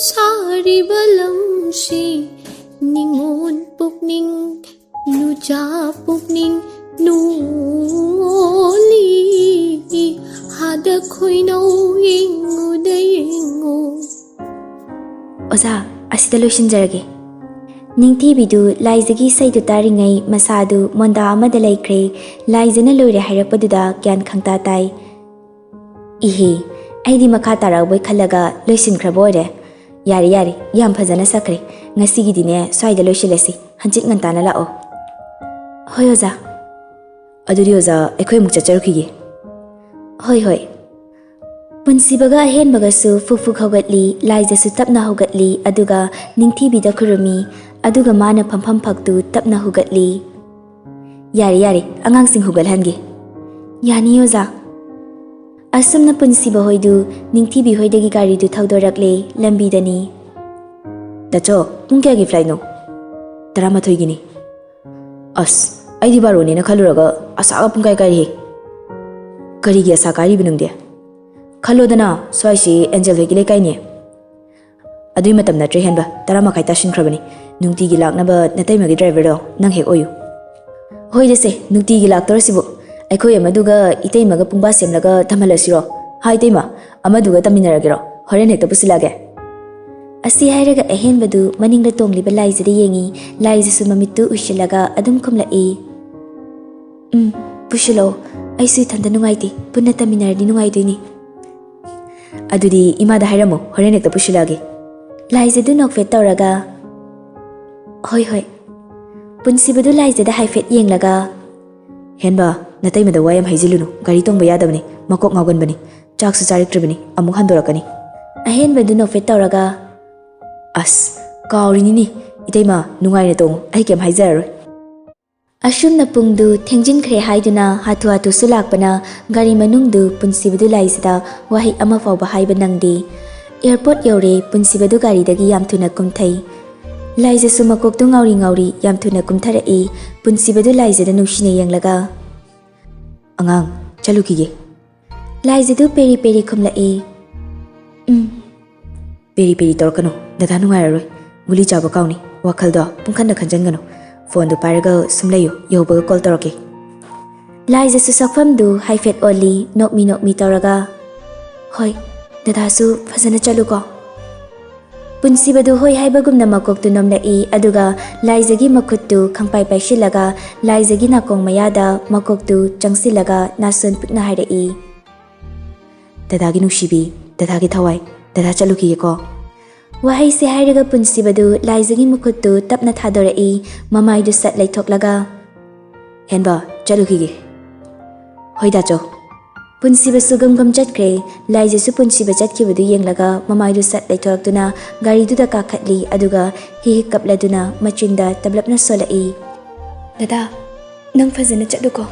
ꯁꯥꯔꯤꯕ ꯂꯝꯁꯤ, ꯅꯤꯉꯣꯜ ꯄꯨꯛꯅꯤꯡ ꯅꯨꯖꯥ ꯄꯨꯛꯅꯤꯡ ꯅꯨꯡꯉꯣꯜꯂꯤ, ꯍꯥꯗ ꯈꯣꯏꯅꯧ ꯌꯦꯡꯉꯨꯗ ꯌꯦꯡꯉꯨ꯫" "ꯑꯣꯖꯥ, ꯑꯁꯤꯗ ꯂꯣꯏꯁꯤꯟꯖꯔꯒꯦ꯫" ꯅꯤꯡꯊꯤꯕꯤꯗꯨ ꯂꯥꯏꯖꯒꯤ ꯏꯁꯩꯗꯨ ꯇꯥꯔꯤꯉꯩ ꯃꯁꯥꯗꯨ ꯃꯣꯟꯗꯥ ꯑꯃꯗ ꯂꯩꯈ꯭ꯔꯦ꯫ ꯂꯥꯏꯖꯅ ꯂꯣꯏꯔꯦ ꯍꯥꯏꯔꯛꯄꯗꯨꯗ ꯒ꯭ꯌꯥꯟ ꯈꯪꯇꯥ ꯇꯥꯏ꯫ "ꯏꯍꯦ, ꯑꯩꯗꯤ ꯃꯈꯥ ꯇꯥꯔꯛꯑꯕꯣꯏ ꯈꯜꯂꯒ ꯂꯣꯏꯁꯤꯟꯈ꯭ꯔꯕ ꯑꯣꯏꯔꯦ꯫ ꯌꯥꯔꯦ, ꯌꯥꯔꯦ, ꯌꯥꯝ ꯐꯖꯅ ꯁꯛꯈ꯭ꯔꯦ꯫ ꯉꯁꯤꯒꯤꯗꯤꯅꯦ ꯁ꯭ꯋꯥꯏꯗ ꯂꯣꯏꯁꯤꯜꯂꯁꯤ, ꯍꯟꯆꯤꯠ ꯉꯟꯇꯥꯅ ꯂꯥꯛꯑꯣ꯫" "ꯍꯣꯏ ꯑꯣꯖꯥ꯫" "ꯑꯗꯨꯗꯤ ꯑꯣꯖꯥ, ꯑꯩꯈꯣꯏ ꯑꯃꯨꯛ ꯆꯠꯆꯔꯨꯈꯤꯒꯦ꯫" "ꯍꯣꯏ, ꯍꯣꯏ꯫" ꯄꯨꯟꯁꯤꯕꯒ ꯑꯍꯦꯟꯕꯒꯁꯨ ꯐꯨꯛ ꯐꯨꯛ ꯍꯧꯒꯠꯂꯤ꯫ ꯂꯥꯏꯖꯁꯨ ꯇꯞꯅ ꯍꯧꯒꯠꯂꯤ, ꯑꯗꯨꯒ ꯅꯤꯡꯊꯤꯕꯤꯗ ꯈꯨꯔꯨꯝꯃꯤ꯫ ꯑꯗꯨꯒ ꯃꯥꯅ ꯐꯝꯐꯝ ꯐꯛꯇꯨ ꯇꯞꯅ ꯍꯨꯒꯠꯂꯤ꯫ ꯌꯥꯔꯦ, ꯌꯥꯔꯦ, ꯑꯉꯥꯡꯁꯤꯡ ꯍꯧꯒꯠꯍꯟꯒꯦ꯫ ꯌꯥꯅꯤ, ꯑꯣꯖꯥ꯫ ꯑꯁꯨꯝꯅ ꯄꯨꯟꯁꯤꯕ ꯍꯣꯏꯗꯨ ꯅꯤꯡꯊꯤꯕꯤ ꯍꯣꯏꯗꯒꯤ ꯒꯥꯔꯤꯗꯨ ꯊꯧꯗꯣꯔꯛꯂꯦ꯫ ꯂꯝꯕꯤꯗꯅꯤ꯫ "ꯗꯥꯆꯧ, ꯄꯨꯡ ꯀꯌꯥꯒꯤ flightꯅꯣ?" "ꯇꯔꯥꯃꯥꯊꯣꯏꯒꯤꯅꯤ꯫" "ꯑꯁ, ꯑꯩꯗꯤ ꯕꯥꯔꯣꯅꯦꯅ ꯈꯜꯂꯨꯔꯒ ꯑꯁꯥꯒ ꯄꯨꯡ ꯀꯥꯏ ꯀꯥꯏꯔꯦꯍꯦ꯫" "ꯀꯔꯤꯒꯤ ꯑꯁꯥ ꯀꯥꯏꯔꯤꯕ ꯅꯪꯗꯤ?" "ꯈꯜꯂꯣꯗꯅ, ꯁ꯭ꯋꯥꯏꯁꯤ ꯑꯦꯟꯖꯦꯜ ꯍꯣꯏꯒꯤ ꯂꯩꯀꯥꯏꯅꯦ꯫" "ꯑꯗꯨꯏ ꯃꯇꯝ ꯅꯠꯇ꯭ꯔꯦ ꯍꯦꯟꯕ, ꯇꯔꯥ ꯃꯈꯥꯏ ꯇꯥꯁꯤꯟꯈ꯭ꯔꯕꯅꯤ꯫ ꯅꯨꯡꯇꯤꯒꯤ ꯂꯥꯛꯅꯕ ꯅꯇꯩꯃꯒꯤ driverꯗꯣ ꯅꯪ ꯍꯦꯛ ꯑꯣꯏꯌꯨ꯫" "ꯍꯣꯏꯗꯁꯦ, ꯅꯨꯡꯇꯤꯒꯤ ꯂꯥꯛꯇꯧꯔꯁꯤꯕꯨ꯫ ꯑꯩꯈꯣꯏ ꯑꯃꯗꯨꯒ ꯏꯇꯩꯃꯒ ꯄꯨꯡꯕꯥ ꯁꯦꯝꯂꯒ ꯊꯝꯍꯜꯂꯁꯤꯔꯣ? ꯍꯥ ꯏꯇꯩꯃ, ꯑꯃꯗꯨꯒ ꯇꯝꯃꯤꯟꯅꯔꯒꯦꯔꯣ? ꯍꯣꯔꯦꯟ ꯍꯦꯛꯇ ꯄꯨꯁꯤꯜꯂꯛꯑꯒꯦ꯫" ꯑꯁꯤ ꯍꯥꯏꯔꯒ ꯑꯍꯦꯟꯕꯗꯨ ꯃꯅꯤꯡꯗ ꯇꯣꯡꯂꯤꯕ ꯂꯥꯏꯖꯗ ꯌꯦꯡꯉꯤ꯫ ꯂꯥꯏꯖꯁꯨ ꯃꯃꯤꯠꯇꯨ ꯎꯏꯁꯤꯜꯂꯒ ꯑꯗꯨꯝ ꯈꯨꯝꯂꯛꯏ, "ꯎꯝ, ꯄꯨꯁꯤꯜꯂꯛꯑꯣ꯫ ꯑꯩꯁꯨ ꯏꯊꯟꯇ ꯅꯨꯡꯉꯥꯏꯇꯦ꯫ ꯄꯨꯟꯅ ꯇꯝꯃꯤꯟꯅꯔꯗꯤ ꯅꯨꯡꯉꯥꯏꯗꯣꯏꯅꯤ꯫" "ꯑꯗꯨꯗꯤ ꯏꯃꯥꯗ ꯍꯥꯏꯔꯝꯃꯣ, ꯍꯣꯔꯦꯟ ꯍꯦꯛꯇ ꯄꯨꯁꯤꯜꯂꯛꯑꯒꯦ꯫" ꯂꯥꯏꯖꯗꯨ ꯅꯣꯛꯐꯦꯠ ꯇꯧꯔꯒ, "ꯍꯣꯏ, ꯍꯣꯏ꯫" ꯄꯨꯟꯁꯤꯕꯗꯨ ꯂꯥꯏꯖꯗ ꯍꯥꯏꯐꯦꯠ ꯌꯦꯡꯂꯒ, "ꯍꯦꯟꯕ, ꯅꯇꯩꯃꯗ ꯋꯥ ꯌꯥꯝ ꯍꯥꯏꯖꯤꯜꯂꯨꯅꯨ꯫ ꯒꯥꯔꯤ ꯇꯣꯡꯕ ꯌꯥꯗꯕꯅꯤ, ꯃꯀꯣꯛ ꯉꯥꯎꯒꯟꯕꯅꯤ꯫ ꯆꯥꯛꯁꯨ ꯆꯥꯔꯛꯇ꯭ꯔꯤꯕꯅꯤ, ꯑꯃꯨꯛ ꯍꯟꯗꯣꯔꯛꯀꯅꯤ꯫" ꯑꯍꯦꯟꯕꯗꯨ ꯅꯣꯛꯐꯦꯠ ꯇꯧꯔꯒ, "ꯑꯁ, ꯀꯥꯎꯔꯤꯅꯤꯅꯦ꯫ ꯏꯇꯩꯃ, ꯅꯨꯡꯉꯥꯏꯅ ꯇꯣꯡꯉꯨ, ꯑꯩ ꯀꯩꯝ ꯍꯥꯏꯖꯔꯔꯣꯏ꯫" ꯑꯁꯨꯝꯅ ꯄꯨꯡꯗꯨ ꯊꯦꯡꯖꯤꯟꯈ꯭ꯔꯦ ꯍꯥꯏꯗꯨꯅ ꯍꯥꯊꯨ ꯍꯥꯊꯨꯁꯨ ꯂꯥꯛꯄꯅ ꯒꯥꯔꯤ ꯃꯅꯨꯡꯗꯨ ꯄꯨꯟꯁꯤꯕꯗꯨ ꯂꯥꯏꯖꯗ ꯋꯥꯍꯩ ꯑꯃ ꯐꯥꯎꯕ ꯍꯥꯏꯕ ꯅꯪꯗꯦ꯫ Airport ꯌꯧꯔꯦ, ꯄꯨꯟꯁꯤꯕꯗꯨ ꯒꯥꯔꯤꯗꯒꯤ ꯌꯥꯝ ꯊꯨꯅ ꯀꯨꯝꯊꯩ꯫ ꯂꯥꯏꯖꯁꯨ ꯃꯀꯣꯛꯇꯨ ꯉꯥꯎꯔꯤ ꯉꯥꯎꯔꯤ ꯌꯥꯝ ꯊꯨꯅ ꯀꯨꯝꯊꯔꯛꯏ꯫ ꯄꯨꯟꯁꯤꯕꯗꯨ ꯂꯥꯏꯖꯗ ꯅꯨꯡꯁꯤꯅ ꯌꯦꯡꯂꯒ, "ꯑꯉꯥꯡ, ꯆꯠꯂꯨꯈꯤꯒꯦ꯫" ꯂꯥꯏꯖꯗꯨ ꯄꯦꯔꯤ ꯄꯦꯔꯤ ꯈꯨꯝꯂꯛꯏ, "ꯎꯝ꯫" "ꯄꯦꯔꯤ ꯄꯦꯔꯤ ꯇꯧꯔꯛꯀꯅꯨ, ꯗꯗꯥ ꯅꯨꯡꯉꯥꯏꯔꯔꯣꯏ꯫ ꯒꯨꯂꯤ ꯆꯥꯕ ꯀꯥꯎꯅꯤ, ꯋꯥꯈꯜꯗꯣ ꯄꯨꯡꯈꯟꯗ ꯈꯟꯖꯟꯒꯅꯨ꯫ ꯐꯣꯟꯗꯨ ꯄꯥꯏꯔꯒ ꯁꯨꯝ ꯂꯩꯌꯨ, ꯌꯧꯕꯒ call ꯇꯧꯔꯛꯀꯦ꯫" ꯂꯥꯏꯖꯁꯨ ꯁꯛꯐꯝꯗꯨ ꯍꯥꯏꯐꯦꯠ ꯑꯣꯜꯂꯤ, ꯅꯣꯛꯃꯤ ꯅꯣꯛꯃꯤ ꯇꯧꯔꯒ, "ꯍꯣꯏ, ꯗꯗꯥꯁꯨ ꯐꯖꯅ ꯆꯠꯂꯨꯀꯣ꯫" ꯄꯨꯟꯁꯤꯕꯗꯨ ꯍꯣꯏ ꯍꯥꯏꯕꯒꯨꯝꯅ ꯃꯀꯣꯛꯇꯨ ꯅꯣꯝꯂꯛꯏ, ꯑꯗꯨꯒ ꯂꯥꯏꯖꯒꯤ ꯃꯈꯨꯠꯇꯨ ꯈꯪꯄꯥꯏ ꯄꯥꯏꯁꯤꯜꯂꯒ ꯂꯥꯏꯖꯒꯤ ꯅꯥꯀꯣꯡ ꯃꯌꯥꯗ ꯃꯀꯣꯛꯇꯨ ꯆꯪꯁꯤꯜꯂꯒ ꯅꯥꯁꯣꯟ ꯄꯤꯛꯅ ꯍꯥꯏꯔꯛꯏ, "ꯗꯗꯥꯒꯤ ꯅꯨꯡꯁꯤꯕꯤ, ꯗꯗꯥꯒꯤ ꯊꯋꯥꯏ, ꯗꯗꯥ ꯆꯠꯂꯨꯈꯤꯒꯦꯀꯣ꯫" ꯋꯥꯍꯩꯁꯦ ꯍꯥꯏꯔꯒ ꯄꯨꯟꯁꯤꯕꯗꯨ ꯂꯥꯏꯖꯒꯤ ꯃꯈꯨꯠꯇꯨ ꯇꯞꯅ ꯊꯥꯗꯣꯔꯛꯏ, ꯃꯃꯥꯏꯗꯨ ꯁꯠ ꯂꯩꯊꯣꯛꯂꯒ, "ꯍꯦꯟꯕ, ꯆꯠꯂꯨꯈꯤꯒꯦ꯫" "ꯍꯣꯏ ꯗꯥꯆꯧ꯫" ꯄꯨꯟꯁꯤꯕꯁꯨ ꯒꯝ ꯒꯝ ꯆꯠꯈ꯭ꯔꯦ꯫ ꯂꯥꯏꯖꯁꯨ ꯄꯨꯟꯁꯤꯕ ꯆꯠꯈꯤꯕꯗꯨ ꯌꯦꯡꯂꯒ ꯃꯃꯥꯏꯗꯨ ꯁꯠ ꯂꯩꯊꯣꯔꯛꯇꯨꯅ ꯒꯥꯔꯤꯗꯨꯗ ꯀꯥꯈꯠꯂꯤ, ꯑꯗꯨꯒ ꯍꯤ ꯍꯤꯛ ꯀꯞꯂꯗꯨꯅ ꯃꯆꯤꯟꯗ ꯇꯞꯂꯞꯅ ꯁꯣꯜꯂꯛꯏ, "ꯗꯗꯥ, ꯅꯪ ꯐꯖꯅ ꯆꯠꯂꯨꯀꯣ꯫